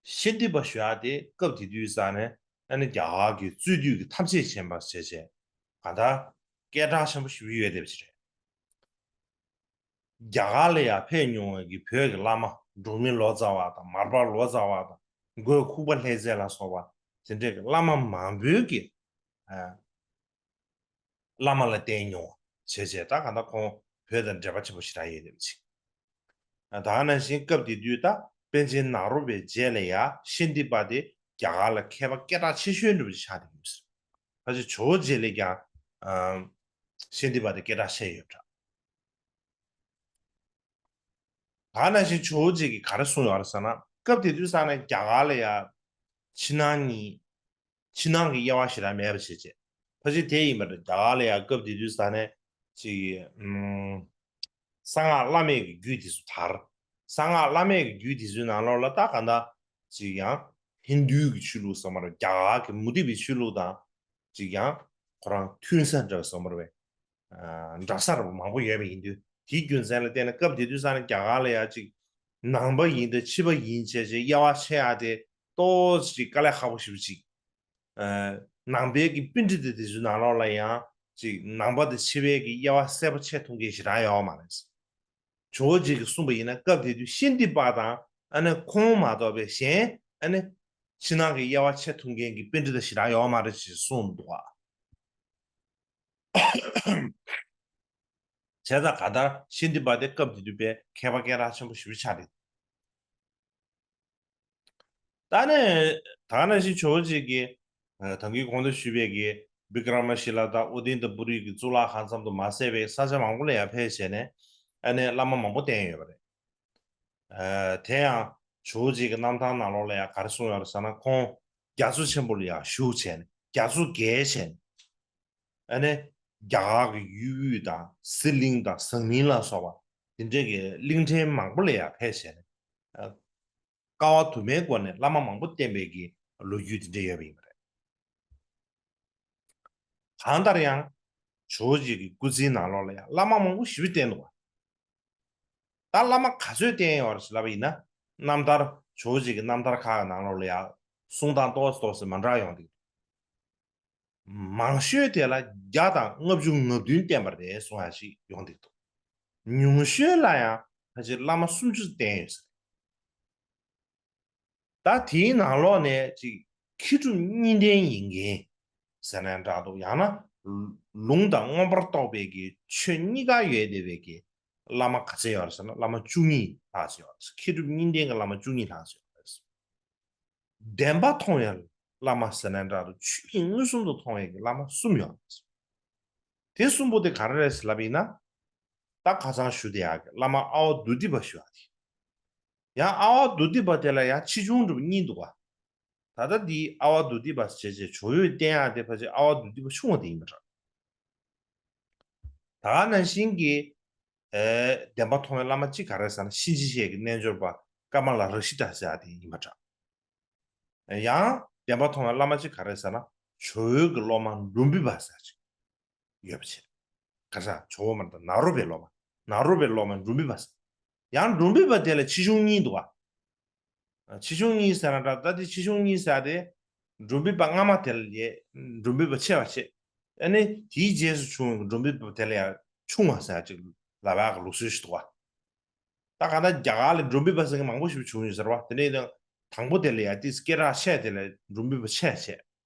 ཤཱནྟི་པ་ཞུ་ཡག་དེ་སྐབས་དེ་དུས་ས་ནས་ཨ་ནི་རྒྱ་གར་གྱི་རྩོད་དུས་ཀྱི་ཐམས་ཅད་མཁྱེན་པ་བྱས་བྱས་གང་ལྟར་སྐད་གྲགས་ཆེན་པོ་ཞེ་པོ་ཡོད་བསྡད་པ་ཅིག་རེད། རྒྱ་གར་ལ་ཡང་ཕེབས་མྱོང་བའི་གི་བོད་ཀྱི་བླ་མ་འབྲོག་མི་ལོ་ཙཱ་བ་དང་མར་པ་ལོ་ཙཱ་བ་དང་མགོན་ཁུག་པ་ལྷས་རྩེ་ལ་སོགས་པ་དེ་འདྲའི་གི་བླ་མ་མང་པོའི་གི་ཨ་བླ་མ་ལ་བསྟེན་མྱོང་བ་བྱས་བྱས་ད་གང་ལྟར་ཁོང་བོད་དང་འབྲེལ་བ་ཆེན་པོ་ཞེ་དྲག་ཡོད་བསྡད་པ་ཅིག་ད་ག་ནང་བཞིན་སྐབས་དེ་དུས་ད་ པཎ་ཆེན་ནཱ་རོ་པའི་རྗེས་ལ་ཡ་ཤཱནྟི་པ་དེ་རྒྱ་གར་ལ་མཁས་པ་སྐད་གྲགས་ཆེ་ཤོས་འདྲ་པོ་ཅིག་ཆགས་བསྡད་ཡོད་ཟེར། ཕལ་ཆེར་ཇོ་བོ་རྗེ་ལས་ཀྱང་ཨ་ཤཱནྟི་པ་དེ་སྐད་གྲགས་ཆེ་ཡོད་འདྲ། ད་ནང་བཞིན་ཇོ་བོ་རྗེ་གིས་ག་རེ་གསུངས་ཡོད་རེད་ཟེར་ན། སྐབས་དེ་དུས་ས་ནས་རྒྱ་གར་ལ་ཡ་ཕྱི་ནང་གཉིས། ཕྱི་ནང་གི་དབྱེ་བ་ཞེ་དྲག་མེད་པ་བྱས་བྱས། ཕལ་ཆེར་དེ་ཡིན་པ་འདྲ། རྒྱ་གར་ལ་ཡ་སྐབས་དེ་དུས་ས་ནས་ཅིག་ཨུམ། གསང་སྔགས་བླ་མེད་ཀྱི་རྒྱུད་དེ་ཚོ་དར། གསང་སྔགས་བླ་མེད་ཀྱི་རྒྱུད་དེ་ཚོའི་ནང་ལོགས་ལ་ད་ག་འདྲ་ཅིག་ཡང་ཧིན་དུའི་གི་ཆོས་ལུགས་ཟེར་མ་རེད། རྒྱ་གར་གྱི་མུ་སྟེགས་པའི་ཆོས་ལུགས་དང་ཅིག་ཡང་ཁོ་རང་མཐུན་ས་འདྲ་བ་ཟེར་མ་རེད་པས། ཨ་འདྲ་ས་ར་མང་པོ་ཡོད་པ་ཡིན་དུས། དེའི་རྒྱུ་མཚན་ལ་བརྟེན་ནས་སྐབས་དེ་དུས་ས་ནས་རྒྱ་གར་ལ་ཡ་ཅིག་ནང་པ་ཡིན་དང་ཕྱི་པ་ཡིན་བྱས་བྱས་དབྱེ་བ་ཕྱེ་ཡ་དེ་ཏོག་ཙམ་ཅིག་དཀའ་ལས་ཁག་པོ་ཞེ་པོ་ཅིག་ཨ་ནང་པའི་གི་པཎྜི་ཏ་དེ་ཚོའི་ནང་ལོགས་ལ་ཡང་ཅིག་ནང་པ་དང་ཕྱི་པའི་གི་དབྱེ་བ་གསལ་པོ་ཕྱེ་ཐུབ་མཁན་ཞེ་དྲག་ཡོད་མ་རེད། ཇོ་བོ་རྗེ་གིས་གསུངས་པ་ཡིན་ན། སྐབས་དེ་དུས་ཤཱནྟི་པ་དང་ཨ་ནི་ཁོང་མ་གཏོགས་པའི་གཞན་ཨ་ནི་ཕྱི་ནང་གི་དབྱེ་བ་ཕྱེ་ཐུབ་མཁན་གྱི་པཎྜི་ཏ་ཞེ་དྲག་ཡོད་མ་རེད་ཅེས་གསུངས་འདུག་ཨ། བྱས་ཙང་གང་ལྟར་ཤཱནྟི་པ་དེ་སྐབས་དེ་དུས་པའི་མཁས་པ་སྐད་གྲགས་ཆེན་པོ་ཞེ་པོ་ཆགས་རེད། ད་ནི་ད་ག་ནང་བཞིན་ཇོ་བོ་རྗེ་གིས་ད་གིན་གོང་དུ་ཞུས་པའི་གི་བི་ཀྲ་མ་ཤི་ལ་དང་ཨུ་ཏན་ཏ་པུ་རི་གི་གཙུག་ལག་ཁང་ཙམ་དུ་མ་ཟད་པའི་ས་ཆ་མང་པོ་ལ་ཡང་ཕེབས་བྱས་ནས་ཨ་ནི་བླ་མ་མང་པོ་བསྟེན་ཡོད་པ་རེད། དེ་ཡང་ཇོ་བོ་རྗེ་གི་རྣམ་ཐར་ནང་ལོགས་ལ་ཡང་ག་རེ་གསུངས་ཡོད་རེད་ཟེར་ན། ཁོང་རྒྱ་མཚོ་ཆེན་པོ་ལ་ཡང་བཞུགས་བྱས་ནས་རྒྱ་མཚོ་བརྒལ་བྱས་ནས། ཨ་ནི་རྒྱ་གར་གྱི་ཡུལ་དབུས་དང་ཟི་ལིང་དང་ཟངས་གླིང་ལ་སོགས་པ་དེ་འདྲའི་གི་གླིང་ཕྲན་མང་པོ་ལ་ཡང་ཕེབས་བྱས་ནས། ཨ་སྐལ་བ་དུ་མའི་སྒོ་ནས་བླ་མ་མང་པོ་བསྟེན་པའི་གི་ལོ་རྒྱུས་དེ་འདྲ་ཡོད་པ་ཡིན་པ་རེད། གང་ལྟར་ཡང་ཇོ་བོ་རྗེ་གི་སྐུ་ཚེའི་ནང་ལོགས་ལ་ཡང་བླ་མ་མང་པོ་ཞེ་པོ་བསྟེན་འདུག་པ། ད་བླ་མ་ག་ཚོད་བསྟེན་ཡོད་རེད་ལབ་པ་ཡིན་ན། རྣམ་ཐར་ཇོ་བོ་རྗེ་གི་རྣམ་ཐར་ཁག་གི་ནང་ལོགས་ལ་ཡང་གསུང་སྟངས་ཏོག་ཙམ་ཏོག་ཙམ་མ་འདྲ་ཡོང་གི་འདུག། མང་ཤོས་དེ་ལ་བརྒྱ་དང་ལྔ་བཅུ་ང་བདུན་བསྟེན་པ་རེད་གསུང་ཡ་ཞིག་ཡོང་གི་འདུག། ཉུང་ཤོས་ལ་ཡང་ཕལ་ཆེར་བླ་མ་སུམ་ཅུ་བསྟེན་ཡོད་ཟེར། ད་དེའི་ནང་ལོགས་ནས་ཅིག་མཁས་གྲུབ་གཉིས་ལྡན་ཡིན་མཁན་ཟེར་ན་འདྲ་འདུག། ཡང་ན་ལུང་དང་མངོན་པར་རྟོགས་པའི་གི་ཆོས་གཉིས་ཀ་ཡོད་བསྡད་པའི་གི་བླ་མ་ག་ཚད་ཡོད་རེད་ཟེར་ན། བླ་མ་བཅུ་གཉིས་ལྷག་ཙམ་ཡོད་རེད། མཁས་གྲུབ་གཉིས་ལྡན་གྱི་བླ་མ་བཅུ་གཉིས་ལྷག་ཙམ་ཡོད་རེད། བདེན་པ་མཐོང་བའི་བླ་མ་ཟེར་ན་འདྲ་འདུག། ཆོས་ཉིད་མངོན་སུམ་དུ་མཐོང་བའི་གི་བླ་མ་གསུམ་ཡོད་རེད། དེ་གསུམ་པོ་དེ་ག་རེ་རེད་ཟེར་ལབ་པ་ཡིན་ན། ད་ཁ་སང་ཞུ་བསྡད་ཡག་གི་བླ་མ་ཨ་ཝ་དུ་ཏི་པ་ཞུ་བ་དེ། ཡང་ཨ་ཝ་དུ་ཏི་པ་དེ་ལ་ཡང་ཆེ་ཆུང་འདྲ་པོ་གཉིས་འདུག་ག། ད་ལྟ་འདི་ཨ་ཝ་དུ་ཏི་པ་ཟེར་བྱས་ཇོ་བོས་བསྟེན་ཡག་དེ་ཕལ་ཆེར་ཨ་ཝ་དུ་ཏི་པ་ཆུང་བ་དེ་ཡིན་པ་འདྲ། ད་ག་ནང་བཞིན་གྱི་ཨེ་བདེན་པ་མཐོང་བའི་བླ་མ་གཅིག་ག་རེ་ཟེར་ན། གཤིན་རྗེ་གཤེད་ཀྱི་རྣལ་འབྱོར་པ་ཀ་མ་ལ་རཀྵི་ཏ་ཟེར་ཡག་དེ་ཡིན་པ་འདྲ། ཡང་བདེན་པ་མཐོང་བའི་བླ་མ་གཅིག་ག་རེ་ཟེར་ན། ཇོ་བོའི་གི་སློབ་མ་འབྲུམ་བུ་པ་ཟེར་ཅིག་ཡོད་པ་བྱས། ག་ས་ཇོ་བོ་མ་རེད། ད་ནཱ་རོ་པའི་སློབ་མ། ནཱ་རོ་པའི་སློབ་མ་འབྲུམ་བུ་པ་ཟེར། ཡང་འབྲུམ་བུ་པ་དེ་ལ་ཆེ་ཆུང་གཉིས་འདུག་ག། ཆེ་ཆུང་གཉིས་ཟེར་ན་འདྲ། ད་དེ་ཆེ་ཆུང་གཉིས་ཟེར་དེ། འབྲུམ་བུ་པ་སྔ་མ་དེ་ལ་ཡ་འབྲུམ་བུ་པ་ཆེ་བ་བྱས། ཨ་ནི་དེའི་རྗེས་སུ་བྱུང་བའི་འབྲུམ་བུ་པ་དེ་ལ་ཡང་ཆུང་བ་ཟེར་ཅིག་ལབ་ཡག་གི་ལུགས་སྲོལ་ཞིག་འདུག་ག། ད་གང་ལྟར་རྒྱ་གར་ལ་འབྲུམ་བུ་པ་ཟེར་མཁན་མང་པོ་ཞིག་བྱུང་ཡོད་ཟེར་བ། དེ་ནས་ཡང་དང་པོ་དེ་ལ་ཡང་ཏིས་སྐད་གྲགས་ཆེ་དེ་ལ་འབྲུམ་བུ་པ་ཆེ་བྱས།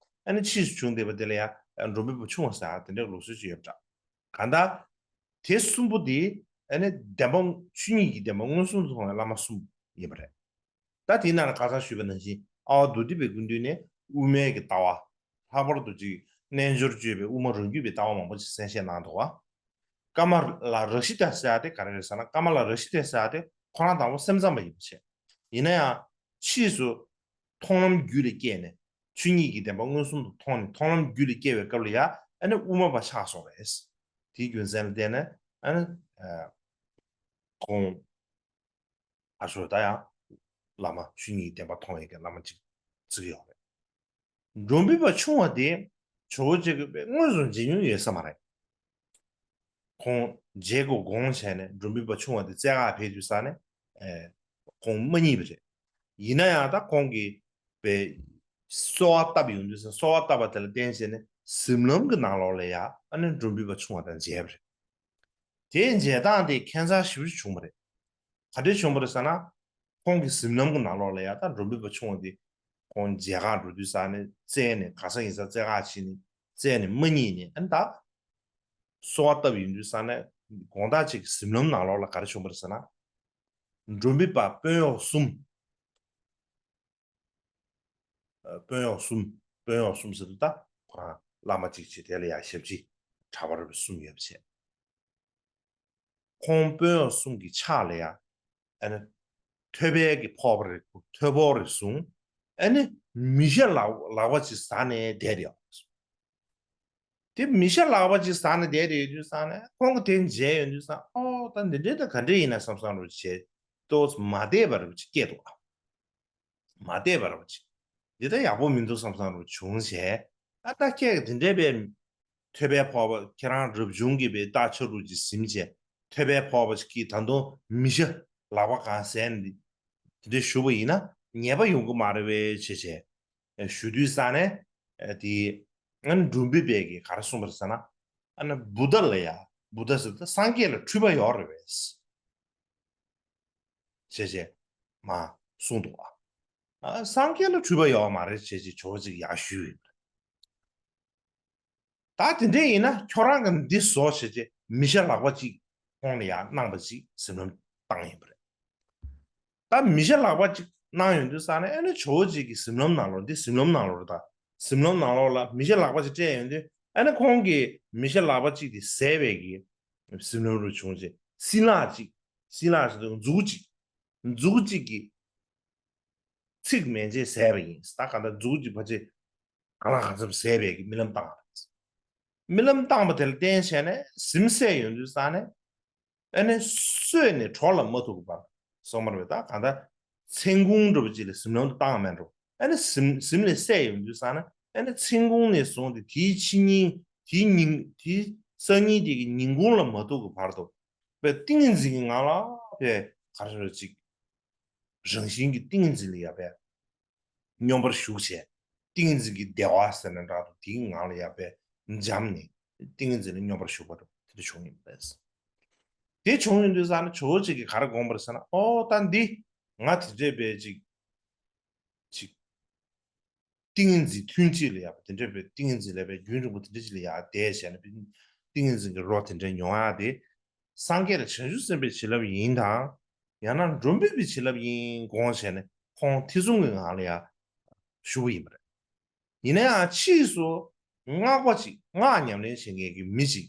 ཨ་ནི་ཕྱིས་སུ་བྱུང་བསྡད་པ་དེ་ལ་ཡང་འབྲུམ་བུ་པ་ཆུང་བ་ཟེར་དེ་འདྲའི་ལུགས་སྲོལ་ཅིག་ཡོད་པ་འདྲ། གང་ལྟར་དེ་གསུམ་པོ་དེ་ཨ་ནི་བདེན་པ་ཆོས་ཉིད་ཀྱི་བདེན་པ་མངོན་སུམ་དུ་མཐོང་བའི་བླ་མ་གསུམ་ཡིན་པ་རེད། ད་དེའི་ནང་ལ་ཁ་སང་ཞུས་པ་ནང་བཞིན་ཨ་ཝ་དྷཱུ་ཏི་པའི་སྐུ་མདུན་ནས་དབུ་མའི་གི་ལྟ་བ། ལྷག་པར་དུ་ཅིག་རྣལ་འབྱོར་སྤྱོད་པའི་དབུ་མ་རང་རྒྱུད་པའི་ལྟ་བ་མང་པོ་ཅིག་གསན་བཤད་གནང་འདུག་བ། ཀ་མ་ལ་རཀྵི་ཏ་ཟེར་ཡ་དེ་ག་རེ་རེད་ཟེར་ན། ཀ་མ་ལ་རཀྵི་ཏ་ཟེར་ཡ་དེ་ཁོ་རང་དང་པོ་སེམས་ཙམ་པ་ཡིན་པ་བྱས། ཡིན་ན་ཡང་ཕྱིས་སུ་མཐོང་ལམ་རྒྱུད་ལ་སྐྱེས་ནས་ཆོས་ཉིད་ཀྱི་བདེན་པ་མངོན་སུམ་དུ་མཐོང་ནས་མཐོང་ལམ་རྒྱུད་ལ་སྐྱེ་བའི་སྐབས་ལ་ཡ་ཨ་ནི་དབུ་མ་པ་ཆགས་སོང་རེད། དེའི་རྒྱུ་མཚན་ལ་བརྟེན་ནས་ཨ་ནི་ཁོང་ཨ་ཤོ་ད་ཡང་བླ་མ་ཆོས་ཉིད་ཀྱི་བདེན་པ་མཐོང་བའི་གི་བླ་མ་གཅིག་བརྩི་གི་ཡོད་རེད། འབྲུམ་བུ་པ་ཆུང་བ་དེ་ཇོ་བོ་རྗེ་གིས་དངོས་སུ་མཇལ་མྱོང་ཡོད་ས་མ་རེད། ཁོང་མཇལ་དགོས་དགོངས་བྱས་ནས་འབྲུམ་བུ་པ་ཆུང་བ་དེ་བཙལ་ག་ཕེབས་དུས་ས་ནས་ཨེ་ཁོང་མ་རྙེད་པ་རེད། ཡིན་ན་ཡང་ད་ཁོང་གིས་པའི་གསོལ་བ་བཏབ་ཡོང་དུས་ས་གསོལ་བ་བཏབ་པ་དེ་ལ་བརྟེན་བྱས་ནས་གཟིམ་ལམ་གྱི་ནང་ལོགས་ལ་ཡ་ཨ་ནི་འབྲུམ་བུ་པ་ཆུང་བ་དང་མཇལ་བ་རེད། དེའི་མཇལ་སྟངས་དེ་ཁྱད་མཚར་ཞེ་པོ་ཅིག་བྱུང་བ་རེད། ག་འདྲས་བྱུང་བ་རེད་ཟེར་ན། ཁོང་གི་གཟིམ་ལམ་གྱི་ནང་ལོགས་ལ་ཡ་ད་འབྲུམ་བུ་པ་ཆུང་བ་དེ་ཁོང་མཇལ་ཁ་འགྲོ་དུས་ས་ནས་བཙལ་ནས་ག་ས་ཡིན་ས་བཙལ་ག་ཕྱིན་ནས་བཙལ་ནས་མ་རྙེད་ནས། ཨ་ནི་ད་གསོལ་བ་བཏབ་ཡོང་དུས་ས་ནས་དགོང་དག་ཅིག་གི་གཟིམ་ལམ་ནང་ལོགས་ལ་ག་རེ་བྱུང་བ་རེད་ཟེར་ན། འབྲུམ་བུ་པ་དཔོན་གཡོག་གསུམ། དཔོན་གཡོག་གསུམ། དཔོན་གཡོག་གསུམ་ཟེར་དུས་ད་ཁོ་རང་བླ་མ་གཅིག་བྱས། དེ་ལ་ཡང་ཞབས་ཕྱི་གྲྭ་པ་རིལ་པོ་གསུམ་ཡོད་པ་བྱས། ཁོང་དཔོན་གཡོག་གསུམ་གྱི་ཕྱག་ལ་ཡང་ཨ་ནི་ཐོད་པའི་གི་ཕོར་པ་རེ། ཐོད་ཕོར་རེ་བཟུང་། ཨ་ནི་མི་ཤ་ལག་ལག་པ་ཅིག་ཟ་ནས་བསྡད་ཡོད། དེ་མི་ཤ་ལག་པ་ཅིག་ཟ་ནས་བསྡད་དེ་ཡོད་དུས་ཙང་ནས། ཁོང་གིས་དེ་མཇལ་ཡོང་དུས་ཙང་། ཨོ་ད་འདི་འདྲའི་ད་ག་འདྲ་ཡིན་ན་བསམ་བསམ་རུ་བྱས། ཏོག་ཙམ་མ་བདེ་བ་རུ་ཅིག་སྐྱེས་འདུག་མ་བདེ་བ་རུ་ཅིག་འདི་ད་ཡག་པོ་མི་འདུག་བསམ་བསམ་རུ་བྱུང་བྱས། ཨ་ད་ཁྱེད་ཀྱིས་འདི་འདྲའི་པའི་ཐོད་པའི་ཕོར་པ། ཁྱེད་རང་རབ་བྱུང་གི་པའི་རྟགས་ཆ་རུ་ཅིག་ཟིན་བྱས། ཐོད་པའི་ཕོར་པ་ཅིག་གིས་ད་དུང་མི་ཤ་ལག་པ་གང་ཟས་ནས་འདི་འདྲ་བཞུགས་པ་ཡིན་ན་ཉེས་པ་ཡོང་གི་མ་རེད་པས་བྱས་བྱས། ཞུ་དུས་ཙང་ནས། ཨ་དེ་ཨ་ནི་འབྲུག་པའི་པའི་གིས་ག་རེ་གསུངས་པ་རེད་ཟེར་ན། ཨ་ནི་བུདྡྷ་ལ་ཡ། བུདྡྷ་ཟེར་ད་སངས་རྒྱས་ལ་འཁྲུལ་པ་ཡོད་རེད་པས་བྱས་བྱས་མར་གསུངས་འདུག་ཨ་སངས་རྒྱས་ལ་འཁྲུལ་པ་ཡོད་མ་རེད་བྱས་བྱས་ཇོ་བོ་རྗེ་གིས་ཡར་ཞུས་ཡོད། ད་དེ་འདྲ་ཡིན་ན་ཁྱོད་རང་གིས་འདི་བཟོ་བྱས་བྱས་མི་ཤ་ལག་པ་གཅིག་ཁོང་ལ་ཡར་གནང་བ་ཅིག་ཟིན་བྲིས་བཏང་ཡིན་པ་རེད། ད་མི་ཤ་ལག་པ་ཅིག་གནང་ཡོང་དུས་ཙང་ནས། ཨ་ནི་ཇོ་བོ་རྗེ་གི་གཟིམ་ལམ་ནང་ལོགས། འདི་གཟིམ་ལམ་ནང་ལོགས་རེད། ད་གཟིམ་ལམ་ནང་ལོགས་ལ་མི་ཤ་ལག་པ་ཅིག་སྤྲད་ཡོང་དུས། ཨ་ནི་ཁོང་གིས་མི་ཤ་ལག་པ་ཅིག་དེ་ཟས་པའི་གི་གཟིམ་ལམ་རུ་བྱུང་བྱས། སྲིན་ལག་ཅིག་སྲིན་ལག་ཟེར་དུས་མཛུ་གུ་ཅིག་མཛུ་གུ་ཅིག་གིས་ཚིག་མན་ཆད་ཟས་པ་ཡིན། ད་གང་ལྟར་མཛུ་གུ་ཅིག་ཕལ་ཆེར་གང་ལ་གང་འཚམ་ཟས་པའི་གི་རྨི་ལམ་བཏང་བ་རེད། རྨི་ལམ་བཏང་བ་དེ་ལ་བརྟེན་བྱས་ནས་གཟིམ་སད་ཡོང་དུས་ཙང་ནས། ཨ་ནི་སོས་ནས་གྲོགས་ལ་མ་ཐུག་པར་སོང་བ་རེད། ད་གང་ལྟར་མཚན་གུང་འདྲ་པོ་ཅིག་ལ་གཟིམ་ལམ་དུ་བཏང་མེད་འགྲོ། ཨ་ནི་གཟིམ་གཟིམ་ལས་སད་ཡོང་དུས་ཙང་ནས། ཨ་ནི་མཚན་གུང་ནས་བཟུང་སྟེ་དེའི་ཕྱི་ཉིན། དེའི་ཉིན། དེའི་སང་ཉིན་དེ་གི་ཉིན་གུང་ལ་མ་ཐུག་གི་བར་དུ་པའི་ཏིང་ངེ་འཛིན་གྱི་ངང་ལ་པའི་ག་རེ་ཟེར་ཅིག་རང་བཞིན་གྱི་ཏིང་ངེ་འཛིན་ལ་ཡ་པའི་སྙོམས་པར་ཞུགས་བྱས། ཏིང་ངེ་འཛིན་གྱི་བདེ་བ་ཟེར་ན་འདྲ་འདུག་དེའི་ངང་ལ་ཡ་པའི་འབྱམས་ནས་ཏིང་ངེ་འཛིན་ལ་སྙོམས་པར་ཞུགས་པ་འདྲ་དེ་འདྲ་བྱུང་ཡིན་པས། དེ་བྱུང་ཡོང་དུས་ཙང་ནས་ཇོ་བོ་རྗེ་གིས་ག་རེ་དགོངས་པ་རེད་ཟེར་ན། ཨོ་ད་འདི་ང་དེ་འདྲས་པའི་ཅིག་ཅིག་ཏིང་ངེ་འཛིན་ཐུན་གཅིག་ལ་ཡ་པ་དེ་འདྲས་པའི་ཏིང་ངེ་འཛིན་ལ་པའི་རྒྱུན་རིང་པོ་དེ་འདྲ་ཅིག་ལ་ཡ་བསྡད་བྱས་ནས། ཏིང་ངེ་འཛིན་གྱི་རོ་དེ་འདྲ་མྱོང་ཡག་དེ་སངས་རྒྱས་དང་བྱང་ཆུབ་སེམས་དཔའི་བྱིན་རླབས་ཡིན་དང་། ཡང་ན་འགྲོ་འབུལ་པའི་བྱིན་རླབས་ཡིན་དགོངས་བྱས་ནས། ཁོང་ཐེ་ཚོམ་གྱི་ངང་ལ་ཡ་བཞུགས་པ་ཡིན་པ་རེད། ཡིན་ན་ཡང་ཕྱིས་སུ་སྔགས་པ་ཅིག་སྔགས་ཉམས་ལེན་བྱེད་མཁན་གྱི་མི་ཅིག་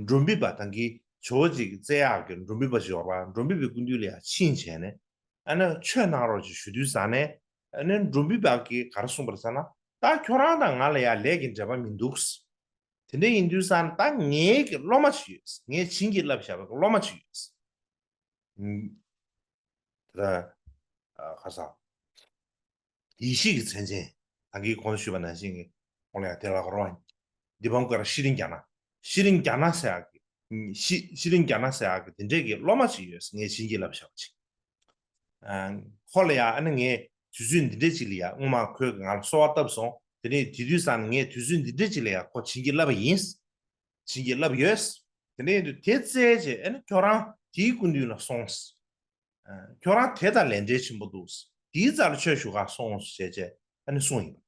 འགྲོ་འབུལ་པ་དང་གི་ཇོ་བོ་རྗེ་གི་བཙལ་ཡག་གི་འགྲོ་འབུལ་པ་ཞིག་ཡོད་པ། འགྲོ་འབུལ་པའི་སྐུ་མདུན་ལ་ཡ་ཕྱིན་བྱས་ནས། ཨ་ནི་ཆོས་གནང་རོགས་ཅེས་ཞུ་དུས་ཙང་ནས། ཨ་ནི་འགྲོ་འབུལ་པ་གིས་ག་རེ་གསུངས་པ་རེད་ཟེར་ན། ད་ཁྱོད་རང་དང་ང་ལ་ཡ་ལས་ཀྱི་འབྲེལ་བ་མི་འདུག་དེ་འདྲ་ཡིན་དུས་ཙང་ནས། ད་ངའི་གི་སློབ་མ་ཅིག་ཡོད། ངས་བྱིན་གྱིས་བརླབས་བཞག་པའི་སློབ་མ་ཅིག་ཡོད། ད་ཨ་ཁ་སང་ཡེ་ཤེས་ཀྱི་མཚན་ཅན། ད་གིན་གོང་དུ་ཞུས་པ་ནང་བཞིན་གྱི་ཁོང་ལ་ཡང་དེ་ལ་རོ། དི་པང་ཀ་ར་ཤྲི་ལིང་ག་ན། ཤྲི་ལིང་ག་ན་ཟེར་ཡག་གི། ཤྲི་ཤྲི་ལིང་ག་ན་ཟེར་ཡག་གི་དེ་འདྲས་ཀྱི་སློབ་མ་ཅིག་ཡོད། ངས་བྱིན་གྱིས་བརླབས་བཞག་པ་ཅིག་ཨ་ཁོ་ལ་ཡང་ཨ་ནི་ངས་དུས་ཚོད་འདི་འདྲས་ཅིག་ལ་ཡང་སྔོན་མ་ཁོས་ང་ལ་གསོལ་བ་བཏབ་སོང་། དེ་ནས་དེ་དུས་ཙང་ནས་ངས་དུས་ཚོད་འདི་འདྲས་ཅིག་ལ་ཡང་ཁོ་བྱིན་གྱིས་བརླབས་པ་ཡིན། བྱིན་གྱིས་བརླབས་ཡོད། དེ་འདྲས་ཡིན་དུས་དེ་བཙལ་བྱས། ཨ་ནི་ཁྱོད་རང་དེའི་སྐུ་མདུན་ལ་སོང་། ཨ་ཁྱོད་རང་དེ་དང་ལས་འབྲེལ་ཆེན་པོ་འདུག་དེའི་རྩ་ལ་ཆོས་ཞུ་གར་སོང་ཟེར་བྱས་ཨ་ནི་གསུངས་ཡིན།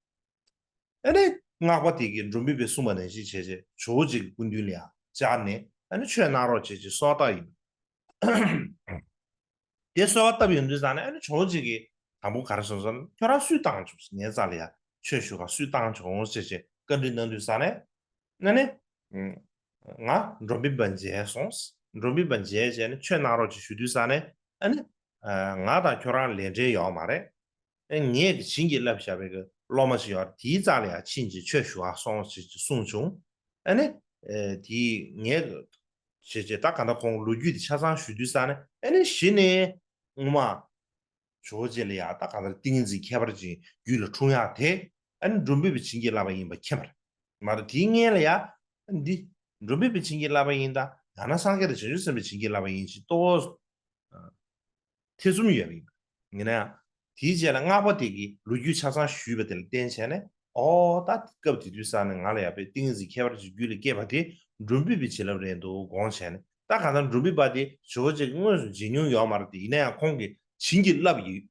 ཨ་ནི་སྔགས་པ་དེ་གིས་འགྲོ་འབུལ་པས་གསུངས་པ་ནང་བཞིན་བྱས་བྱས་ཇོ་བོ་རྗེ་གི་སྐུ་མདུན་ལ་ཡང་བཅར་ནས། ཨ་ནི་ཆོས་གནང་རོགས་བྱེད་ཅེས་གསོལ་བ་བཏབ་ཡིན། དེ་གསོལ་བ་བཏབ་ཡོང་དུས་ཙང་ནས། ཨ་ནི་ཇོ་བོ་རྗེ་གིས་དང་པོ་ག་རེ་གསུངས་ཟེར་ན། ཁྱོད་རང་སུས་བཏང་བྱུང་། ངའི་རྩ་ལ་ཡང་ཆོས་ཞུ་གར་སུས་བཏང་བྱུང་ཟེར་བྱས་བཀའ་འདྲི་གནང་དུས་ཙང་ནས། ཨ་ནི་ང་འགྲོ་འབུལ་པ་མཇལ་སོང་། འགྲོ་འབུལ་པ་མཇལ་བྱས་ནས་ཆོས་གནང་རོགས་ཅེས་ཞུ་དུས་ཙང་ནས། ཨ་ནི་ང་དང་ཁྱོད་རང་ལས་འབྲེལ་ཡོད་མ་རེད། ཨ་ངས་ཀྱིས་བྱིན་གྱིས་བརླབས་བཞག་པའི་གི་སློབ་མ་ཞིག་ཡོད་རེད། དེའི་རྩ་ལ་ཡང་ཕྱིན་བྱས་ཆོས་ཞུ་གར་སོང་ཞེས་གསུངས་བྱུང་། ཨ་ནི་དེའི་ངས་བྱས་བྱས་ད་ག་ད་ཁོང་ལོ་རྒྱུས་དེ་ཆ་ཚང་ཞུ་དུས་ཙང་ནས། ཨ་ནི་གཞི་ནས་སྔོན་མ་ཇོ་བོ་རྗེ་ལ་ཡང་ད་ག་ད་ཏིང་ངེ་འཛིན་ཁྱད་པར་ཅན་རྒྱུད་ལ་འཁྲུངས་ཡག་དེ། ཨ་ནི་འགྲོ་འབུལ་པས་བྱིན་གྱིས་བརླབས་པ་ཡིན་པ་མཁྱེན་པ་རེད། མ་གཏོགས་དེའི་སྔོན་ལ་ཡང་འདི་འགྲོ་འབུལ་པས་བྱིན་གྱིས་བརླབས་པ་ཡིན་ད། ཡང་ན་སངས་རྒྱས་དང་བྱང་ཆུབ་སེམས་དཔས་བྱིན་གྱིས་བརླབས་པ་ཡིན་ཞེས་ཏོག་ཙམ་ཐེ་ཚོམ་ཡོད་པ་ཡིན། ཡིན་ན་ཡང་དེའི་རྗེས་ལ་སྔགས་པ་དེ་གིས་ལོ་རྒྱུས་ཆ་ཚང་ཞུས་པ་དེ་ལ་བརྟེན་བྱས་ནས། ཨོ་ད་སྐབས་དེ་དུས་ཙང་ནས་ང་ལ་ཡང་པའི་ཏིང་ངེ་འཛིན་ཁྱད་པར་ཅན་རྒྱུད་ལ་སྐྱེས་པ་དེ་འགྲོ་འབུལ་པའི་བྱིན་རླབས་རེད་འདུག་དགོངས་བྱས་ནས། ད་གང་ལྟར་འགྲོ་འབུལ་པ་དེ་ཇོ་བོ་རྗེ་གིས་དངོས་སུ་མཇལ་མྱོང་ཡོད་མ་རེད་དེ། ཡིན་ན་ཡང་ཁོང་གིས་བྱིན་གྱིས་བརླབས་ཡོད།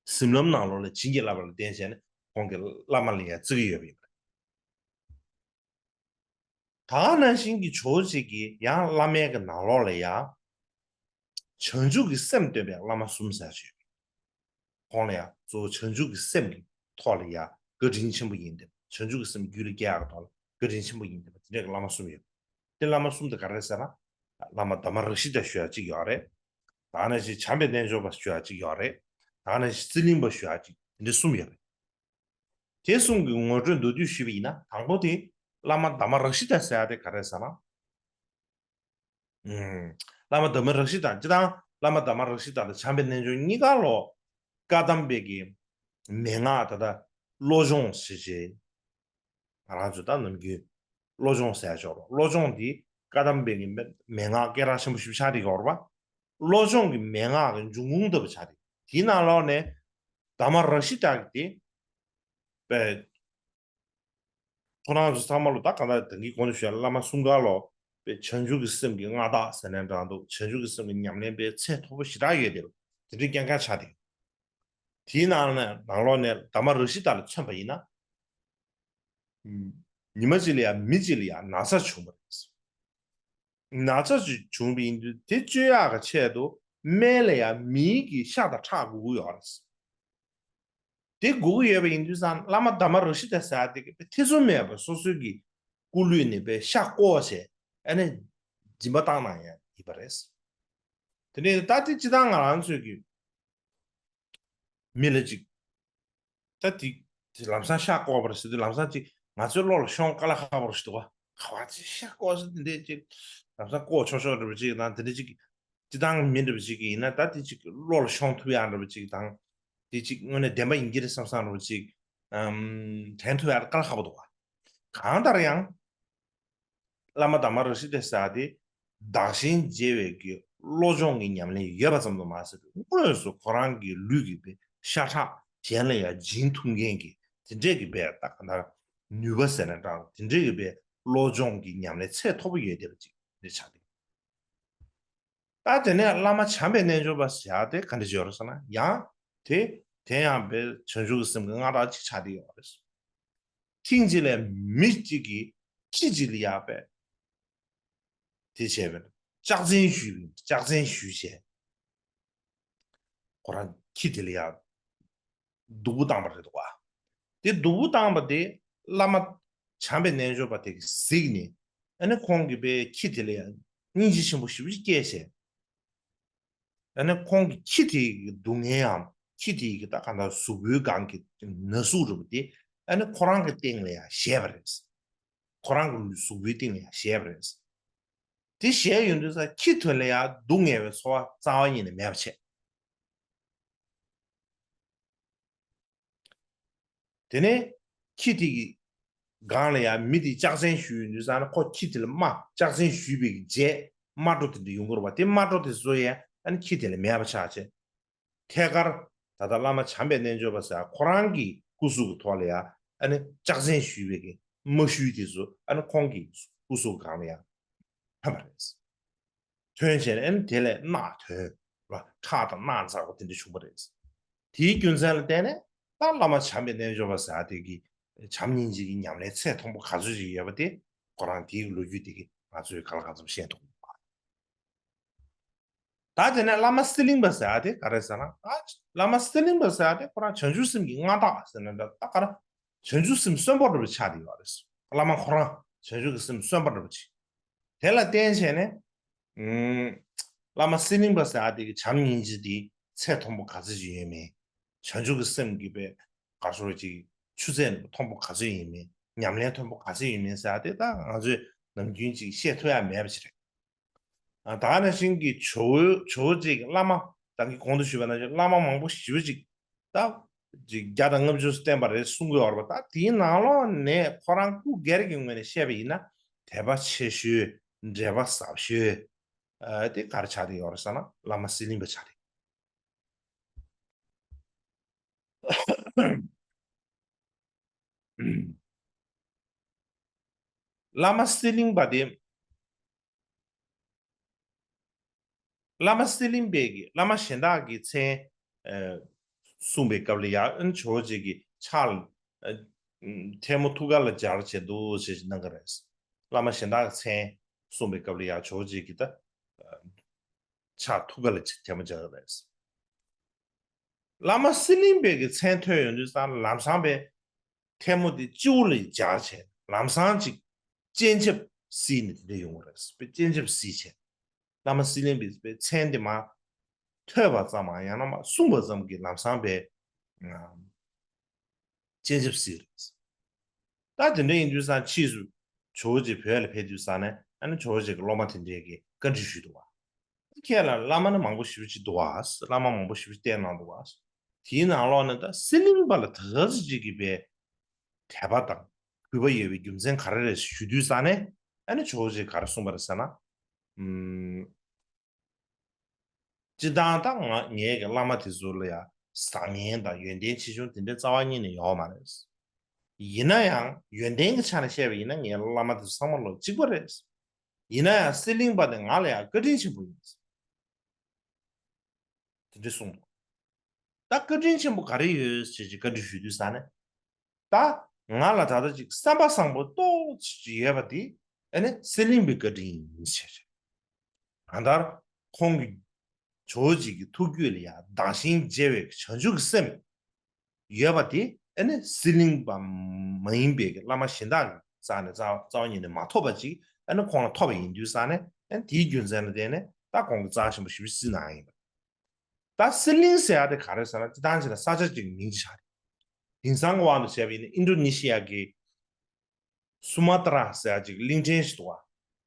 གཟིམ་ལམ་ནང་ལོགས་ལ་བྱིན་གྱིས་བརླབས་པ་ལ་བརྟེན་བྱས་ནས་ཁོང་གི་བླ་མ་ལ་ཡང་བརྩི་གི་ཡོད་པ་ཡིན་པ་རེད། ད་ག་ནང་བཞིན་གྱི་ཇོ་བོ་རྗེ་གིས་ཡང་བླ་མའི་གི་ནང་ལོགས་ལ་ཡང་བྱང་ཆུབ་ཀྱི་སེམས་སྟོན་པའི་བླ་མ་གསུམ་ཟེར་ཞིག་ཡོད། ཁོང་ལ་ཡང་གཙོ་བོ་བྱང་ཆུབ་ཀྱི་སེམས་ཀྱི་ཐོག་ལ་ཡང་བཀའ་དྲིན་ཆེན་པོ་ཡིན་ཏེ། བྱང་ཆུབ་ཀྱི་སེམས་རྒྱུད་ལ་སྐྱེ་ཡག་གི་ཐོག་ལ་བཀའ་དྲིན་ཆེན་པོ་ཡིན་ཏེ། དེ་འདྲའི་བླ་མ་གསུམ་ཡོད། དེ་བླ་མ་གསུམ་དེ་ག་རེ་ཟེར་ན། བླ་མ་དྷརྨ་རཀྵི་ཏ་ཞུ་ཡག་གཅིག་ཡོད་རེད། ད་ནང་བཞིན་བྱམས་པའི་རྣལ་འབྱོར་པ་ཞུ་ཡག་གཅིག་ཡོད་རེད། ད་ནང་བཞིན་ཚེ་གླིང་པ་ཞུ་ཡག་གཅིག་དེ་འདྲའི་གསུམ་ཡོད་རེད། དེ་གསུམ་གྱི་ངོ་སྤྲོད་མདོར་བསྡུས་ཞུས་པ་ཡིན་ན། དང་པོ་དེ་བླ་མ་དྷརྨ་རཀྵི་ཏ་ཟེར་ཡག་དེ་ག་རེ་ཟེར་ན། ཨུམ། བླ་མ་དྷརྨ་རཀྵི་ཏ། སྤྱིར་བཏང་བླ་མ་དྷརྨ་རཀྵི་ཏ་དང་བྱམས་པའི་རྣལ་འབྱོར་གཉིས་ཀ་ལོ། བཀའ་གདམས་པའི་གི་མན་ངག་ད་ལྟ་བློ་སྦྱོང་ཞེས་བྱའི། ང་རང་ཚོ་ད་ནམ་རྒྱུན་བློ་སྦྱོང་ཟེར་ཆོག་རོགས། བློ་སྦྱོང་འདི་བཀའ་གདམས་པའི་གི་མན་ངག་སྐད་གྲགས་ཆེན་པོ་ཞིག་ཆགས་བསྡད་ཡོད་རེད་པ། བློ་སྦྱོང་གི་མན་ངག་གི་འབྱུང་ཁུངས་ལྟ་བུ་ཆགས་བསྡད། དེའི་ནང་ལོགས་ནས་དྷརྨ་རཀྵི་ཏ་གི་དེ་པས། ཁོ་རང་ཚོ་ཚང་མ་ལོ་ད་གང་ལྟར་ད་གིན་གོང་དུ་ཞུས་བླ་མ་གསུམ་ཀ་ལོ། པའི་བྱང་ཆུབ་ཀྱི་སེམས་ཀྱི་མངའ་བདག་ཟེར་ནའང་འདྲ་འདུག་བྱང་ཆུབ་ཀྱི་སེམས་ཀྱི་ཉམས་ལེན་པའི་ཚད་མཐོ་པོ་ཞེ་དྲག་ཡོད་དེ། དེ་འདྲའི་རྐྱང་རྐྱང་ཆགས་ཏེ། དེའི་ནང་ནས་ནང་ལོགས་ནས་དྷརྨ་རཀྵི་ཏ་ལ་མཚོན་པ་ཡིན་ན། ཉི་མ་གཅིག་ལ་ཡང་མི་གཅིག་ལ་ཡང་ན་ཚ་བྱུང་བ་རེད། ན་ཚ་ཅིག་བྱུང་བ་ཡིན་དུས། དེ་བཅོས་ཡག་གི་ཆེད་དུ་སྨན་ལ་ཡང་མིའི་གི་ཤ་དང་ཁྲག་དགོས་ཀྱི་ཡོད་རེད། དེ་དགོས་ཀྱི་ཡོད་པ་ཡིན་དུས་ཙང་། བླ་མ་དྷརྨ་རཀྵི་ཏ་ཟེར་ཡག་དེ་གིས་ཐེ་ཚོམ་མེད་པར་སོ་སོའི་གི་སྐུ་ལུས་ནས་པའི་ཤ་བརྐོ་བྱས། ཨ་ནི་སྦྱིན་པ་བཏང་གནང་ཡག་ཡིན་པ་རེད། དེ་ནས་ད་དེ་སྤྱིར་བཏང་ང་རང་ཚོའི་གི་མི་ལ་ཅིག་ད་དེ་དེ་ལམ་སང་ཤ་བརྐོས་པ་རེད་ཟེར་དུས། ལམ་སང་ཅིག་ང་ཚོའི་བློ་ལ་ཤོང་དཀའ་ལས་ཁག་པོ་ཞིག་འདུག་ག་ག་བ་ཅིག་ཤ་བརྐོས་ཟེར་དེ་འདྲས་ཅིག་ལམ་སང་བརྐོས་ཆོག་ཆོག་འདྲ་པོ་ཅིག་དང་། དེ་འདྲས་ཅིག་སྤྱིར་བཏང་མི་འདྲ་པོ་ཅིག་ཡིན་ན་ད་དེ་ཅིག་བློ་ལ་ཤོང་ཐུབ་ཡག་འདྲ་པོ་ཅིག་དང་། དེ་ཅིག་དངོས་གནས་བདེན་པ་ཡིན་གྱི་རེད་བསམ་བསམ་འདྲ་པོ་ཅིག་ཨམ། དྲན་ཐུབ་ཡག་དཀའ་ལས་ཁག་པོ་འདུག་ག་གང་ལྟར་ཡང་། བླ་མ་དྷརྨ་རཀྵི་ཏ་ཟེར་ཡག་དེ་བདག་གཞན་བརྗེ་བའི་གི་བློ་སྦྱོང་གི་ཉམས་ལེན་ཡོད་པ་ཙམ་དུ་མ་ཟད་པའི། དངོས་སུ་ཁོ་རང་གི་ལུས་ཀྱི་པའི་ཤ་ཁྲག་གཞན་ལ་ཡང་སྦྱིན་ཐུབ་མཁན་གྱི་དེ་འདྲས་ཀྱི་པའི་ད་ག་ནང་ནུས་པ་ཟེར་ན་འདྲ། དེ་འདྲས་ཀྱི་པའི་བློ་སྦྱོང་གི་ཉམས་ལེན་ཚད་མཐོ་པོ་ཡོད་བསྡད་པ་ཅིག་རེད་ཆགས་ཏེ། ད་དེ་ནས་བླ་མ་བྱམས་པའི་རྣལ་འབྱོར་པ་ཟེར་ཡག་དེ་ག་འདྲ་ཅིག་ཡོད་རེད་ཟེར་ན། ཡང་དེ་དེ་ཡང་པའི་བྱང་ཆུབ་ཀྱི་སེམས་ཀྱི་མངའ་བདག་ཅིག་ཆགས་བསྡད་ཡོད་རེད། ཐེངས་གཅིག་ལ་མི་གཅིག་གིས་ཁྱི་གཅིག་ལ་ཡག་པས་དེ་བྱས་པས། ལྕག་ཚན་གཞུས་པས། ལྕག་ཚན་གཞུས་བྱས། ཁོ་རང་ཁྱི་དེ་ལ་ཡག་སྡུག་པོ་བཏང་བ་རེད་འདུག་ག་དེ་སྡུག་པོ་བཏང་བ་དེ་བླ་མ་བྱམས་པའི་རྣལ་འབྱོར་པ་དེ་གིས་གཟིགས་ནས། ཨ་ནི་ཁོང་གིས་པའི་ཁྱི་དེ་ལ་ཡང་སྙིང་རྗེ་ཆེན་པོ་ཞེ་པོ་ཅིག་སྐྱེས་བྱས། ཨ་ནི་ཁོང་གིས་ཁྱི་དེའི་གི་སྡུག་བསྔལ་ཡང་། ཁྱི་དེའི་གི་ད་ག་ད་གཟུགས་པོའི་སྒང་གི་ན་ཟུག་འདྲ་པོ་དེ་ཨ་ནི་ཁོ་རང་གི་སྟེང་ལ་ཡང་བཞེས་པ་རེད། ཁོ་རང་གི་གཟུགས་པོའི་སྟེང་ལ་ཡང་བཞེས་པ་རེད། དེ་བཞེས་ཡོང་དུས་ཙང་ཁྱི་དེ་ལ་ཡང་སྡུག་བསྔལ་བའི་ཚོར་བ་རྩ་བ་ཉིད་ནས་མེད་པ་བྱས། དེ་ནས་ཁྱི་དེ་གི་སྒང་ལ་ཡང་མི་དེ་ལྕག་ཚན་གཞུས་ཡོང་དུས་ཙང་ནས། ཁོ་ཁྱི་དེ་ལ་རྨ། ལྕག་ཚན་གཞུས་པའི་གི་རྗེས་རྨ་སྒྲོ་དེ་འདྲ་ཡོང་གི་རེད་པ། དེ་རྨ་སྒྲོ་དེ་ཚོ་ཡང་ཨ་ནི་ཁྱི་དེ་ལ་མེད་པ་ཆགས་བྱས། ཐད་ཀར་ད་ལྟ་བླ་མ་བྱམས་པའི་རྣལ་འབྱོར་པ་ཟེར་ཁོ་རང་གི་སྐུ་གཟུགས་ཀྱི་ཐོག་ལ་ཡང་ཨ་ནི་ལྕག་ཚན་གཞུས་པའི་གི་རྨ་ཤུལ་དེ་ཚོ་ཨ་ནི་ཁོང་གི་སྐུ་གཟུགས་སྒང་ལ་ཡང་ཐོན་པ་རེད། ཐོན་བྱས་ནས་ཨ་ནི་དེ་ལས་རྣག་ཐོན་པ། ཁྲག་དང་རྣག་འཛག་པ་དེ་འདྲ་བྱུང་བ་རེད། དེའི་རྒྱུ་མཚན་ལ་བརྟེན་ནས་ད་བླ་མ་བྱམས་པའི་རྣལ་འབྱོར་པ་ཟེར་ཡག་དེ་གིས་བྱམས་སྙིང་རྗེ་གི་ཉམས་ལེན་ཚད་མཐོན་པོ་ག་ཚོད་ཅིག་ཡོད་པ་དེ་ཁོ་རང་དེའི་ལོ་རྒྱུས་དེ་གིས་ང་ཚོས་གང་ལ་གང་འཚམ་ཤེས་ཐུབ། ད་དེ་ནས་བླ་མ་གསེར་གླིང་པ་ཟེར་ཡག་དེ་ག་རེ་ཟེར་ན། ད་བླ་མ་གསེར་གླིང་པ་ཟེར་ཡག་དེ་ཁོ་རང་བྱང་ཆུབ་སེམས་ཀྱི་མངའ་བདག་ཟེར་ན་འདྲ། ད་ག་རེ། བྱང་ཆུབ་སེམས་གསོན་པོ་འདྲ་པོ་ཆགས་བསྡད་ཡོད་རེད། བླ་མ་ཁོ་རང་བྱང་ཆུབ་ཀྱི་སེམས་གསོན་པོ་འདྲ་པོ་ཅིག་དེ་ལ་བརྟེན་བྱས་ནས། ཨུམ། བླ་མ་གསེར་གླིང་པ་ཟེར་ཡག་དེ་གི་བྱམས་སྙིང་རྗེ་དེ་ཚད་མཐོན་པོ་ག་ཚོད་ཅིག་ཡོད་མེད། བྱང་ཆུབ་ཀྱི་སེམས་ཀྱི་པའི་ག་རེ་ཟེར་ཅིག་ཆུ་ཚད་མཐོན་པོ་ག་ཚོད་ཡིན་མིན། ཉམས་ལེན་མཐོན་པོ་ག་ཚོད་ཡིན་མིན་ཟེར་ཡག་དེ་ད་ང་ཚོས་ནམ་རྒྱུན་ཅིག་བཤད་ཐུབ་ཡག་མེད་པ་ཅིག་རེད། ཨ། ད་ག་ནང་བཞིན་གྱི་ཇོ་བོ་ཇོ་བོ་རྗེ་གི་བླ་མ། ད་གིན་གོང་དུ་ཞུས་པ་ནང་བཞིན་བླ་མ་མང་པོ་ཞེ་པོ་ཅིག་ད་ཅིག་བརྒྱ་དང་ལྔ་བཅུ་བསྟེན་པ་རེད་གསུང་གི་ཡོད་རེད་པ། ད་དེའི་ནང་ལོགས་ནས་ཁོ་རང་སྐུ་སྒེར་གྱི་ངོས་ནས་བཤད་པ་ཡིན་ན། དད་པ་ཆེ་ཤོས། འབྲེལ་བ་ཟབ་ཤོས། ཨ། དེ་ག་རེ་ཆགས་བསྡད་ཡོད་རེད་ཟེར་ན། བླ་མ་གསེར་གླིང་པ་ཆགས་བསྡད། བླ་མ་གསེར་གླིང་པ་དེ། བླ་མ་གསེར་གླིང་པས་ཀྱི་བླ་མ་གཞན་དག་གི་མཚན། ཨ། གསུངས་པའི་སྐབས་ལ་ཡང་ཇོ་བོ་རྗེ་གི་ཕྱག་ལ། ཨ། ཐལ་མོ་ཐུགས་ཀ་ལ་སྦྱར་བྱས་འདུག་ཅེས་གནང་གི་རེད། བླ་མ་གཞན་དག་གི་མཚན་གསུངས་པའི་སྐབས་ལ་ཡང་ཇོ་བོ་རྗེ་གི་ད་ཕྱག་ཐུགས་ཀ་ལ་ཐལ་མོ་སྦྱར་གི་རེད། བླ་མ་གསེར་གླིང་པའི་གི་མཚན་ཐོས་ཡོང་དུས་ཙང་ལམ་སང་པའི་ཐལ་མོ་དེ་སྤྱི་བོ་ལ་སྦྱར་བྱས་ལམ་སང་ཅིག་སྤྱན་ཆབ་བསིལ་ནས་དེ་འདྲ་ཡོང་གི་རེད། སྤྱན་ཆབ་བསིལ་བྱས། བླ་མ་གསེར་གླིང་པའི་མཚན་དེ་མ་ཐོས་པ་ཙམ་མ་ཡང་ན་མ་གསུངས་པ་ཙམ་གྱིས་ལམ་སང་པའི་སྤྱན་ཆབ་བསིལ་རེད། ད་དེ་འདྲ་ཡིན་དུས་ཙང་ཕྱིས་སུ་ཇོ་བོ་རྗེ་བོད་ལ་ཕེབས་དུས་ཙང་ནས་ཨ་ནི་ཇོ་བོ་རྗེ་གི་སློབ་མ་དེ་འདྲས་ཀྱིས་བཀའ་འདྲི་ཞུས་འདུག་བ། ཁྱེད་ལ་བླ་མ་ནི་མང་པོ་ཞེ་པོ་ཅིག་འདུག་བ། བླ་མ་མང་པོ་ཞེ་པོ་ཅིག་བསྟེན་གནང་འདུག་བ། དེའི་ནང་ལོགས་ནས་ད་གསེར་གླིང་པ་ལ་ད་ག་ཚོད་ཅིག་གི་པའི་དད་པ་དང་གུས་པ་ཡོད་པའི་རྒྱུ་མཚན་ག་རེ་རེད་ཞུ་དུས་ཙང་ནས་ཨ་ནི་ཇོ་བོ་རྗེས་ག་རེ་གསུངས་པ་རེད་ཟེར་ན། ཨུམ། སྤྱིར་བཏང་ད་ང་ངའི་གི་བླ་མ་དེ་ཚོ་ལ་ཡང་བཟང་ངན་དང་ཡོན་ཏན་ཆེ་ཆུང་དེ་འདྲའི་རྩ་བ་ཉིད་ནས་ཡོད་མ་རེད། ཡིན་ན་ཡང་ཡོན་ཏན་གྱི་ཆ་ནས་བཤད་པ་ཡིན་ན་ངའི་བླ་མ་དེ་ཚོ་ཚང་མ་ལོ་གཅིག་པ་རེད། ཡིན་ན་ཡང་གསེར་གླིང་པ་དེ་ང་ལ་ཡང་བཀའ་དྲིན་ཆེན་པོ་ཡིན། དེ་འདྲ་གསུངས་འདུག་ད་བཀའ་དྲིན་ཆེན་པོ་ག་རེ་ཡོད་ཟེར་ཅིག་བཀའ་འདྲི་ཞུ་དུས་ཙང་ནས། ད་ང་ལ་ད་ལྟ་ཅིག་བསམ་པ་བཟང་པོ་ཏོག་ཙམ་ཅིག་ཡོད་པ་དེ་ཨ་ནི་གསེར་གླིང་པའི་བཀའ་དྲིན་ཡིན་ཟེར། གང་ལྟར་ཁོང་གི་ཇོ་བོ་རྗེ་གི་ཐུགས་རྒྱུད་ལ་ཡང་དྭངས་ཤིང་མཇལ་བའི་བྱང་ཆུབ་ཀྱི་སེམས་ཡོད་པ་དེ་ཨ་ནི་གསེར་གླིང་པ་མ་ཡིན་པའི་གི་བླ་མ་གཞན་དག་གི་རྩ་ནས་རྩ་རྩ་བ་ཉིད་ནས་མ་ཐོབ་པ་ཅིག་ཨ་ནི་ཁོང་ལ་ཐོབ་པ་ཡིན་དུས་ཙང་ནས་ཨ་ནི་དེའི་རྒྱུ་མཚན་ལ་བརྟེན་ནས་ད་ཁོང་གི་རྩ་ཆེན་པོ་ཞེ་པོ་ཅིག་གཟིགས་གནང་ཡིན་པ། ད་གསེར་གླིང་ཟེར་ཡ་དེ་ག་རེ་ཟེར་ན་སྤྱིར་བཏང་བྱས་ན་ས་ཆ་གཅིག་གི་མིང་ཅིག་ཆགས་རེད། དེང་སང་གི་དབང་དུ་བྱས་པ་ཡིན་ན་ཨིན་ཌོ་ནེ་ཤི་ཡ་གི་སུ་མ་ཏྲ་ཟེར་ཡ་གཅིག་གླིང་ཕྲན་ཞིག་འདུག་བ།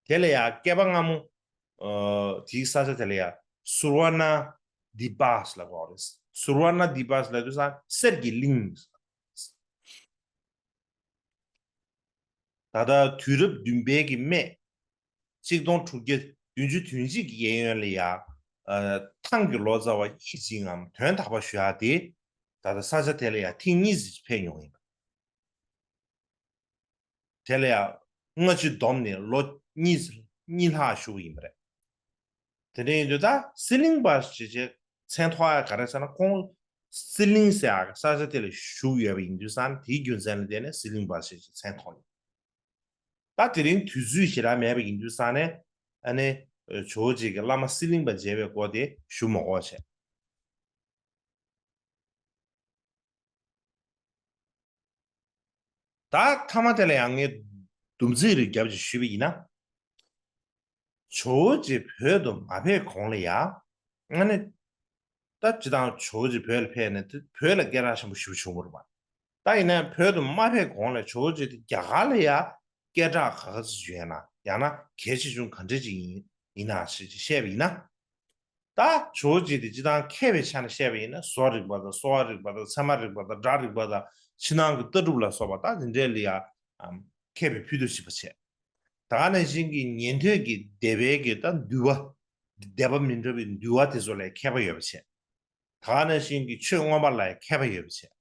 དེ་ལ་ཡ་བསྐལ་པ་སྔ་མོ་ཨ་དེའི་ས་ཆ་དེ་ལ་ཡ་སུར་བ་ན་དི་པ་ཟེར་ལབ་ཀྱི་ཡོད་རེད། སུར་བ་ན་དི་པ་ཟེར་ལབ་དུས་ཙང་གསེར་གྱི་གླིང་། ད་ལྟ་དུས་རབས་བདུན་པའི་གི་སྨད་ཆིག་སྟོང་དྲུག་བརྒྱ་བདུན་ཅུ་དོན་གཅིག་གི་གཡས་གཡོན་ལ་ཡ། ཨ་ཐང་གི་ལོ་ཙཱ་བ་དབྱིག་འཛིན་ངམ་དོན་དག་པ་ཞུ་ཡག་དེ་ད་ལྟ་ས་ཆ་དེ་ལ་ཡ་ཐེངས་གཉིས་ཙམ་ཕེབས་མྱོང་ཡིན་པ། དེ་ལ་ཡ་སྔ་ཕྱི་བསྡོམས་ནས་ལོ་གཉིས་གཉིས་ལྷག་བཞུགས་ཡིན་པ་རེད། དེ་འདྲ་ཡིན་དུས་ད་གསེར་གླིང་པ་ཞེས་བྱའི་མཚན་ཐོགས་ཡ་ག་རེ་ཟེར་ན་ཁོང་གསེར་གླིང་ཟེར་ཡ་ས་ཆ་དེ་ལ་བཞུགས་ཡོད་པ་ཡིན་དུས་ཙང་དེའི་རྒྱུ་མཚན་ལ་བརྟེན་ནས་གསེར་གླིང་པ་ཞེས་བྱའི་མཚན་ཐོགས་ཡོད། ད་དེ་རིང་དུས་ཚོད་ཞེ་དྲག་མེད་པ་ཡིན་དུས་ཙང་ནས་ཨ་ནི་ཇོ་བོ་རྗེ་གི་བླ་མ་གསེར་གླིང་པ་མཇལ་བའི་སྐོར་དེ་ཞུ་མ་དགོས་བྱས། ད་མཐའ་མ་དེ་ལ་ཡང་ངས་སྡོམ་ཚིག་རེ་རྒྱབ་ཅིག་ཞུས་པ་ཡིན་ན། ཇོ་བོ་རྗེ་བོད་དུ་མ་ཕེབས་གོང་ལ་ཡང་ཨ་ནི། ད་སྤྱིར་བཏང་ཇོ་བོ་རྗེ་བོད་ལ་ཕེབས་ནས་དེ་བོད་ལ་སྐད་གྲགས་ཆེན་པོ་ཞེ་པོ་བྱུང་བ་རེད་པ། ད་ཡིན་ན་བོད་དུ་མ་ཕེབས་གོང་ལ་ཇོ་བོ་རྗེ་དེ་རྒྱ་གར་ལ་ཡང་སྐད་གྲགས་ག་ག་ཚོད་ཅིག་ཡོད་ན་ཡང་ན་གལ་ཆེ་ཆུང་ག་འདྲ་ཅིག་ཡིན་ཡིན་ན་ཞེས་བཤད་པ་ཡིན་ན། ད་ཇོ་བོ་རྗེ་དེ་སྤྱིར་བཏང་མཁས་པའི་ཆ་ནས་བཤད་པ་ཡིན་ན་བཟོ་རིག་པ་དང་གསོ་བ་རིག་པ་དང་ཚད་མ་རིག་པ་དང་སྒྲ་རིག་པ་དང་ཕྱི་ནང་གི་ལྟ་གྲུབ་ལ་སོགས་པ་ད་དེ་འདྲའི་ལ་ཡང་མཁས་པའི་ཕུལ་དུ་ཕྱིན་པ་བྱས། ད་ག་ནང་བཞིན་གྱི་ཉན་ཐོས་ཀྱི་སྡེ་པའི་གི་ད་འདུལ་བ། སྡེ་པ་མི་འདྲ་བའི་འདུལ་བ་དེ་ཚོ་ལ་མཁས་པ་ཡོད་པ་བྱས། ད་ག་ནང་བཞིན་གྱི་ཆོས་མངོན་པ་ལ་མཁས་པ་ཡོད་པ་བྱས།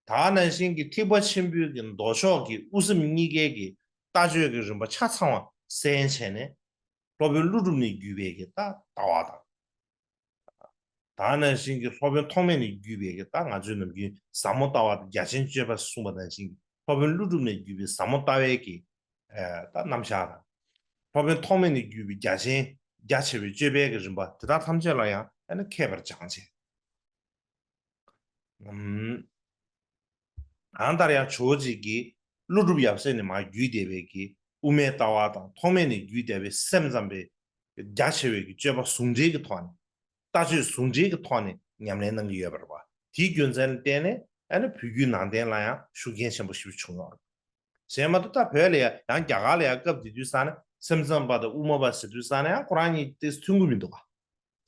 ད་ག་ནང་བཞིན་གྱི་ཐེག་པ་ཆེན་པོའི་གི་མདོ་ཕྱོགས་ཀྱི་དབུ་སེམས་གཉིས་ཀའི་གི་ལྟ་སྤྱོད་ཀྱི་རིམ་པ་ཆ་ཚང་བ་གསན་བྱས་ནས་སློབ་དཔོན་ཀླུ་སྒྲུབ་ནས་བརྒྱུད་པའི་གི་ད་ལྟ་བ་དང་། ད་ག་ནང་བཞིན་གྱི་སློབ་དཔོན་ཐོགས་མེད་ནས་བརྒྱུད་པའི་གི་ད་ང་ཚོས་ནམ་རྒྱུན་ཟབ་མོ་ལྟ་བ་དང་རྒྱ་ཆེན་སྤྱོད་པ་གསུངས་པ་ནང་བཞིན་གྱི་སློབ་དཔོན་ཀླུ་སྒྲུབ་ནས་བརྒྱུད་པའི་ཟབ་མོ་ལྟ་བའི་གི་ཨ་ད་རྣམ་གཞག་དང་། སློབ་དཔོན་ཐོགས་མེད་ནས་བརྒྱུད་པའི་རྒྱ་ཆེན་རྒྱ་ཆེ་བའི་སྤྱོད་པའི་གི་རིམ་པ་དེ་དག་ཐམས་ཅད་ལ་ཡང་ཨ་ནི་མཁས་པར་སྦྱངས་བྱས། ཨམ། གང་ལྟར་ཡང་ཇོ་བོ་རྗེ་གིས་ཀླུ་སྒྲུབ་ཡབ་སྲས་ནས་མར་བརྒྱུད་བསྡད་པའི་གི་དབུ་མའི་ལྟ་བ་དང་ཐོགས་མེད་ནས་བརྒྱུད་བསྡད་པའི་སེམས་ཙམ་པའི་རྒྱ་ཆེ་བའི་གི་སྤྱོད་པ་ཟུང་འབྲེལ་གྱི་ཐོག་ནས་ལྟ་སྤྱོད་ཟུང་འབྲེལ་གྱི་ཐོག་ནས་ཉམས་ལེན་གནང་གི་ཡོད་པ་རེད་པ། དེའི་རྒྱུ་མཚན་ལ་བརྟེན་ནས་ཨ་ནི་བོད་བརྒྱུད་ནང་བསྟན་ལ་ཡང་ཤུགས་རྐྱེན་ཆེན་པོ་ཞེ་པོ་བྱུང་ཡོད་རེད། གཞན་མ་གཏོགས་ད་བོད་ལ་ཡང་ཡང་རྒྱ་གར་ལ་ཡང་སྐབས་དེ་དུས་ཙང་ནས་སེམས་ཙམ་པ་དང་དབུ་མ་པ་ཟེར་དུས་ཙང་ནས་ཡང་ཁོ་རང་གཉིས་ཏོག་ཙམ་མཐུན་གྱི་མི་འདུག་ག་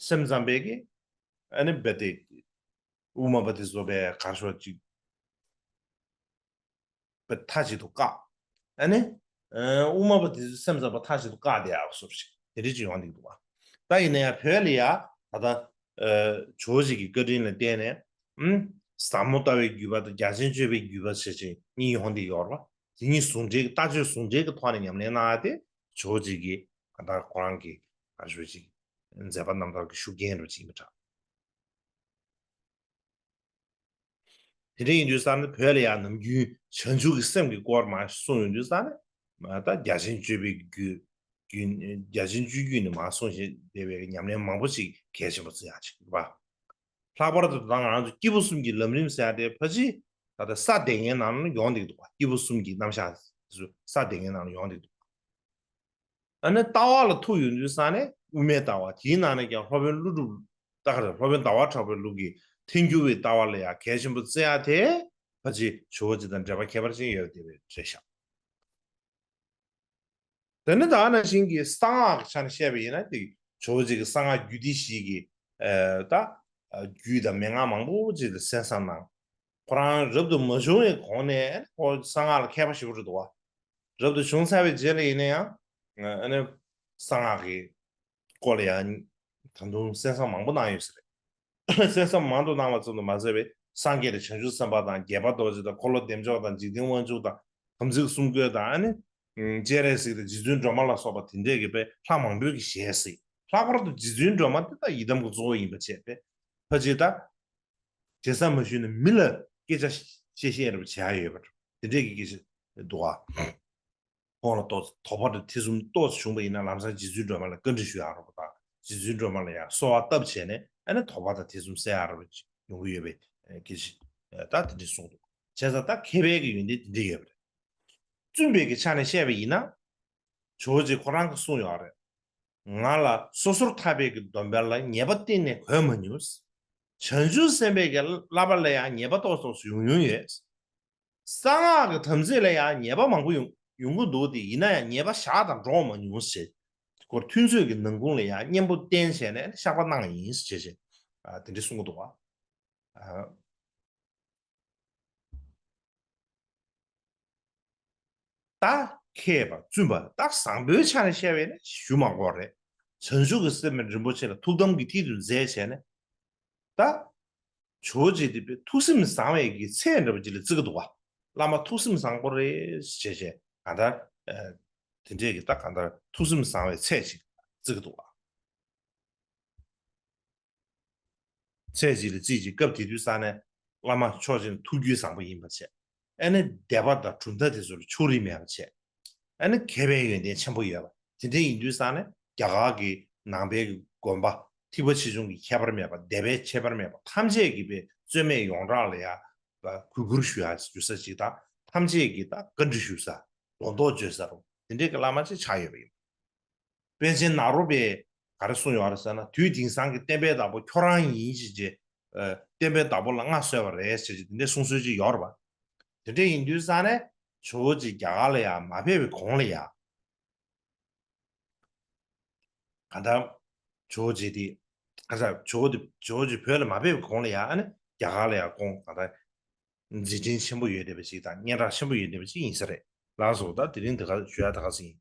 སེམས་ཙམ་པས་ཀྱི་ཨ་ནི་རྦད་དེ་དབུ་མ་པ་དེ་ཚོ་པས་གར་ཤོག་ཅིག་པའི་མཐའ་གཅིག་ཏུ་བཀག་ཨ་ནི་ཨ་དབུ་མ་པ་དེ་ཚོ་སེམས་ཙམ་པ་མཐའ་གཅིག་ཏུ་བཀག་བསྡད་ཡག་བཟོ་ཞིག་དེ་འདྲ་ཅིག་ཡོང་བསྡད་འདུག་ག་ད་ཡིན་ན་ཡང་བོད་ལ་ཡང་ད་ལྟ་ཨ་ཇོ་བོ་རྗེ་གི་བཀའ་དྲིན་ལ་བརྟེན་ནས་ཨུམ་ཟབ་མོ་ལྟ་བའི་བརྒྱུད་པ་དང་རྒྱ་ཆེན་སྤྱོད་པའི་བརྒྱུད་པ་ཞེས་བྱས་གཉིས་ཡོང་བསྡད་ཡོད་རེད་པ། དེ་གཉིས་ཟུང་འབྲེལ་གྱི་ལྟ་སྤྱོད་ཟུང་འབྲེལ་གྱི་ཐོག་ནས་ཉམས་ལེན་གནང་ཡ་དེ་ཇོ་བོ་རྗེ་གི་ད་ལྟ་ཁོ་རང་གི་ཨ་ཇོ་བོ་རྗེ་གི་མཛད་པ་རྣམ་ཐར་གྱི་ཤུགས་རྐྱེན་རུ་ཕྱིན་པ་འདྲ། དེ་འདྲ་ཡིན་དུས་ཙང་ནི་བོད་ལ་ཡང་ནམ་རྒྱུན་བྱང་ཆུབ་ཀྱི་སེམས་ཀྱི་སྐོར་མར་གསུངས་ཡོང་དུས་ཙང་ནི་མ་ད་རྒྱ་ཆེན་སྤྱོད་པའི་རྒྱུད་རྒྱུད་རྒྱ་ཆེན་སྤྱོད་རྒྱུད་ནས་མར་གསུངས་བཞིན་བསྡད་པའི་ཉམས་ལེན་མང་པོ་ཞིག་གལ་ཆེན་པོ་བརྩི་ཡག་ཅིག་རེད་པ། ལྷག་པར་དུ་ད་ང་རང་ཚོ་སྐྱེས་བུ་གསུམ་གྱི་ལམ་རིམ་ཟེར་ཡ་དེ་ཕལ་ཆེར་ད་ལྟ་ས་སྡེ་ལྔའི་ནང་ལ་ཡོང་བསྡད་ཀྱི་འདུག་པ། སྐྱེས་བུ་གསུམ་གྱི་རྣམ་གཞག་དེ་ཚོ་ས་སྡེ་ལྔའི་ནང་ལ་ཡོང་བསྡད་ཀྱི་འདུག་པ། ཨ་ནི་ལྟ་བ་ལ་ཐུག་ཡོང་དུས་ཙང་ནས་དབུ་མའི་ལྟ་བ། དེའི་ནང་ནས་ཀྱང་སློབ་དཔོན་ཀླུ་སྒྲུབ་ད་ག་རེ། སློབ་དཔོན་ཟླ་བ་གྲགས་པའི་ལུགས་ཀྱི་ཐལ་འགྱུར་བའི་ལྟ་བ་ལ་ཡང་གལ་ཆེན་པོ་བརྩི་ཡ་དེ་ཕལ་ཆེར་ཇོ་བོ་རྗེ་དང་འབྲེལ་བ་ཁྱད་པར་ཅན་ཡོད་པ་དེ་རེད་ཤག། དེ་ནི་ད་ག་ནང་བཞིན་གྱི་གསང་སྔགས་ཀྱི་ཆ་ནས་བཤད་པ་ཡིན་ན། དེ་ཇོ་བོ་རྗེ་གི་གསང་སྔགས་རྒྱུད་སྡེ་བཞི་གི་ཨ་ད་རྒྱུད་དང་མན་ངག་མང་པོ་ཅིག་ལ་གསན་བསམ་གནང་། ཁོ་རང་རབ་ཏུ་མ་བྱུང་བའི་གོང་ནས་ཁོ་གསང་སྔགས་ལ་མཁས་པ་ཞེ་པོ་ཅིག་འདུག་པ། རབ་ཏུ་བྱུང་ཚར་བའི་རྗེས་ལ་ཡིན་ན་ཡང་ཨ་ནི་གསང་སྔགས་ཀྱི་སྐོར་ལ་ཡང་ད་དུང་གསན་བསམ་མང་པོ་གནང་ཡོད་ས་རེད། གསན་བསམ་མང་དུ་གནང་བ་ཙམ་དུ་མ་ཟད་པའི་སངས་རྒྱས་དང་བྱང་ཆུབ་སེམས་དཔའ་དང་རྒྱལ་བ་རྡོ་རྗེ་དང་འཁོར་ལོ་བདེ་མཆོག་དང་འཇིག་རྟེན་དབང་ཕྱུག་དང་དམ་ཚིག་གསུམ་བཀོད་དང་། ཨ་ནི་སྤྱན་རས་གཟིགས་དང་རྗེ་བཙུན་སྒྲོལ་མ་ལ་སོགས་པ་དེ་འདྲས་ཀྱི་དཔེ་ལྷ་མང་པོས་ཀྱི་ཞལ་གཟིགས། ལྷག་པར་དུ་རྗེ་བཙུན་སྒྲོལ་མ་དེ་ད་ཡི་དམ་གྱི་གཙོ་བོ་ཡིན་པ་བྱས་པས། ཕལ་ཆེར་ད་བྱས་ཙང་མ་ཞུས་ན་མི་ལ་སྐད་ཆ་བཤད་ཤེས་རབ་བྱེད་ཡ་ཡོད་པ་དེ་འདྲས་ཀྱི་སྐད་ཆ་འདུག་ཨ། ཁོང་ལ་ཏོག་ཙམ་དོགས་པ་དང་ཐེ་ཚོམ་ཏོག་ཙམ་བྱུང་བ་ཡིན་ན་ལམ་སང་རྗེ་བཙུན་སྒྲོལ་མ་ལ་བཀའ་འདྲི་ཞུ་ཡག་རོགས་པ་དང་། རྗེ་བཙུན་སྒྲོལ་མ་ལ་ཡང་གསོལ་བ་བཏབ་བྱས་ནས་ཨ་ནི་དོགས་པ་དང་ཐེ་ཚོམ་སེལ་ཡག་རོགས་པ་ཡོང་གི་ཡོད་པའི་སྐད་ཆ་ད་དེ་འདྲས་གསུངས་འདུག། བྱས་ཙང་ད་མཁས་པའི་གི་ཡོན་ཏན་དེ་འདྲས་ཡོད་པ་རེད། བཙུན་པའི་གི་ཆ་ནས་བཤད་པ་ཡིན་ན་ཇོ་བོ་རྗེ་ཁོ་རང་གིས་གསུངས་ཡོད་རེད། ང་ལ་སོ་སོར་ཐར་པའི་གི་སྡོམ་པ་ལ་ཉེས་པ་གཏན་ནས་གོས་མ་མྱོང་། བྱང་ཆུབ་སེམས་དཔའི་གི་བསླབ་པ་ལ་ཡང་ཉེས་པ་ཏོག་ཙམ་ཡོང་མྱོང་ཡོད། གསང་སྔགས་ཀྱི་དམ་ཚིག་ལ་ཡང་ཉེས་པ་མང་པོ་ཡོང་ཡོང་གི་འདུག་སྟེ། ཡིན་ན་ཡང་ཉེས་པ་བཞག་དང་འགྲོགས་མ་མྱོང་ཞེས། ཁོ་ཐུན་ཚོད་ཀྱི་ནང་ཁུངས་ལ་ཡང་གཉེན་པོ་བསྟེན་བྱས་ནས་བཤགས་པ་གནང་ཡིན་ཞེས་བྱས། ཨ། དེ་འདྲ་གསུང་གི་འདུག་པ། ཨ། ད་མཁས་པ་བཙུན་པ་ད་བཟང་པོའི་ཆ་ནས་བཤད་པས་ན་ཞུ་མ་དགོས་རེད། བྱང་ཆུབ་ཀྱི་སེམས་རིན་པོ་ཆེ་ལ་ཐུགས་དམ་གྱི་མཐིལ་དུ་མཛད་བྱས་ནས། ད་ཇོ་བོ་རྗེ་དེ་དཔེ་ཐུགས་སེམས་བཟང་བའི་གི་ཚད་འདྲ་པོ་ཅིག་ལ་བརྩི་གི་འདུག་པ། བླ་མ་ཐུགས་སེམས་བཟང་པོ་རེད་ཅེས་བྱས་གང་ལྟར། ཨ། དེ་འདྲས་ཀྱི་ད་གང་ལྟར་ཐུགས་སེམས་བཟང་བའི་ཚད་ཅིག་བརྩི་གི་འདུག་པ། ཚད་ཅིག་ལ་བརྩིས་ཅིག་སྐབས་དེ་དུས་ས་ནས་བླ་མ་ཕྱོགས་གཅིག་ནས་ཐུགས་རྒྱུད་བཟང་པོ་ཡིན་པ་བྱས། ཨ་ནི་སྡེ་པ་དང་གྲུབ་མཐའ་དེ་ཚོ་ལ་ཕྱོགས་རིས་མེད་པ་བྱས། ཨ་ནི་མཁས་པའི་ཡོན་ཏན་ཆེན་པོ་ཡོད་པ། དེ་འདྲ་ཡིན་དུས་ས་ནས་རྒྱ་གར་གྱི་ནང་པའི་གི་དགོན་པ་ཐེག་པ་ཆེ་ཆུང་གི་ཁྱད་པར་མེད་པ། སྡེ་པའི་ཁྱད་པར་མེད་པ། ཐམས་ཅད་ཀྱི་དཔེ་རྩོད་མེད་ཡོངས་གྲགས་ལ་ཡང་གུས་བཀུར་ཞུ་ཡ་ཞུ་ས་ཅིག་དང་། ཐམས་ཅད་ཀྱི་ད་བཀའ་འདྲི་ཞུ་ས། ལོ་ཏོག་བརྗོད་ས་རུ་དེ་འདྲའི་གི་བླ་མ་ཅིག་ཆགས་ཡོད་པ་ཡིན། པཎ་ཆེན་ནཱ་རོ་པས་ག་རེ་གསུངས་ཡོད་རེད་ཟེར་ན། དུས་དེང་སང་གི་བསྟན་པའི་བདག་པོ་ཁྱོད་རང་ཡིན་ཞེས་བྱས། ཨ། བསྟན་པའི་བདག་པོ་ལ་མངའ་གསོལ་བ་རེད་ཟེར་གྱི་དེ་འདྲའི་གསུང་སྲོལ་ཅིག་ཡོད་རེད་པ། དེ་འདྲ་ཡིན་དུས་ས་ནས་ཇོ་བོ་རྗེ་རྒྱ་གར་ལ་ཡང་མ་ཕེབས་པའི་གོང་ལ་ཡང་། གང་ལྟར་ཇོ་བོ་རྗེ་དེ། གང་ལྟར་ཇོ་བོ་དེ་ཇོ་བོ་རྗེ་བོད་ལ་མ་ཕེབས་པའི་གོང་ལ་ཡང་ཨ་ནི་རྒྱ་གར་ལ་ཡང་ཁོང་གང་ལྟར་མཛད་འཕྲིན་ཆེན་པོ་ཡོད་བསྡད་པ་ཞིག་དང་སྙན་གྲགས་ཆེན་པོ་ཡོད་བསྡད་པ་ཞིག་ཡིན་ས་རེད། ལགས་སོ། ད་དེ་རིང་འདི་ག་ཞུ་ཡ་ད་ག་ཟིན་ཡིན།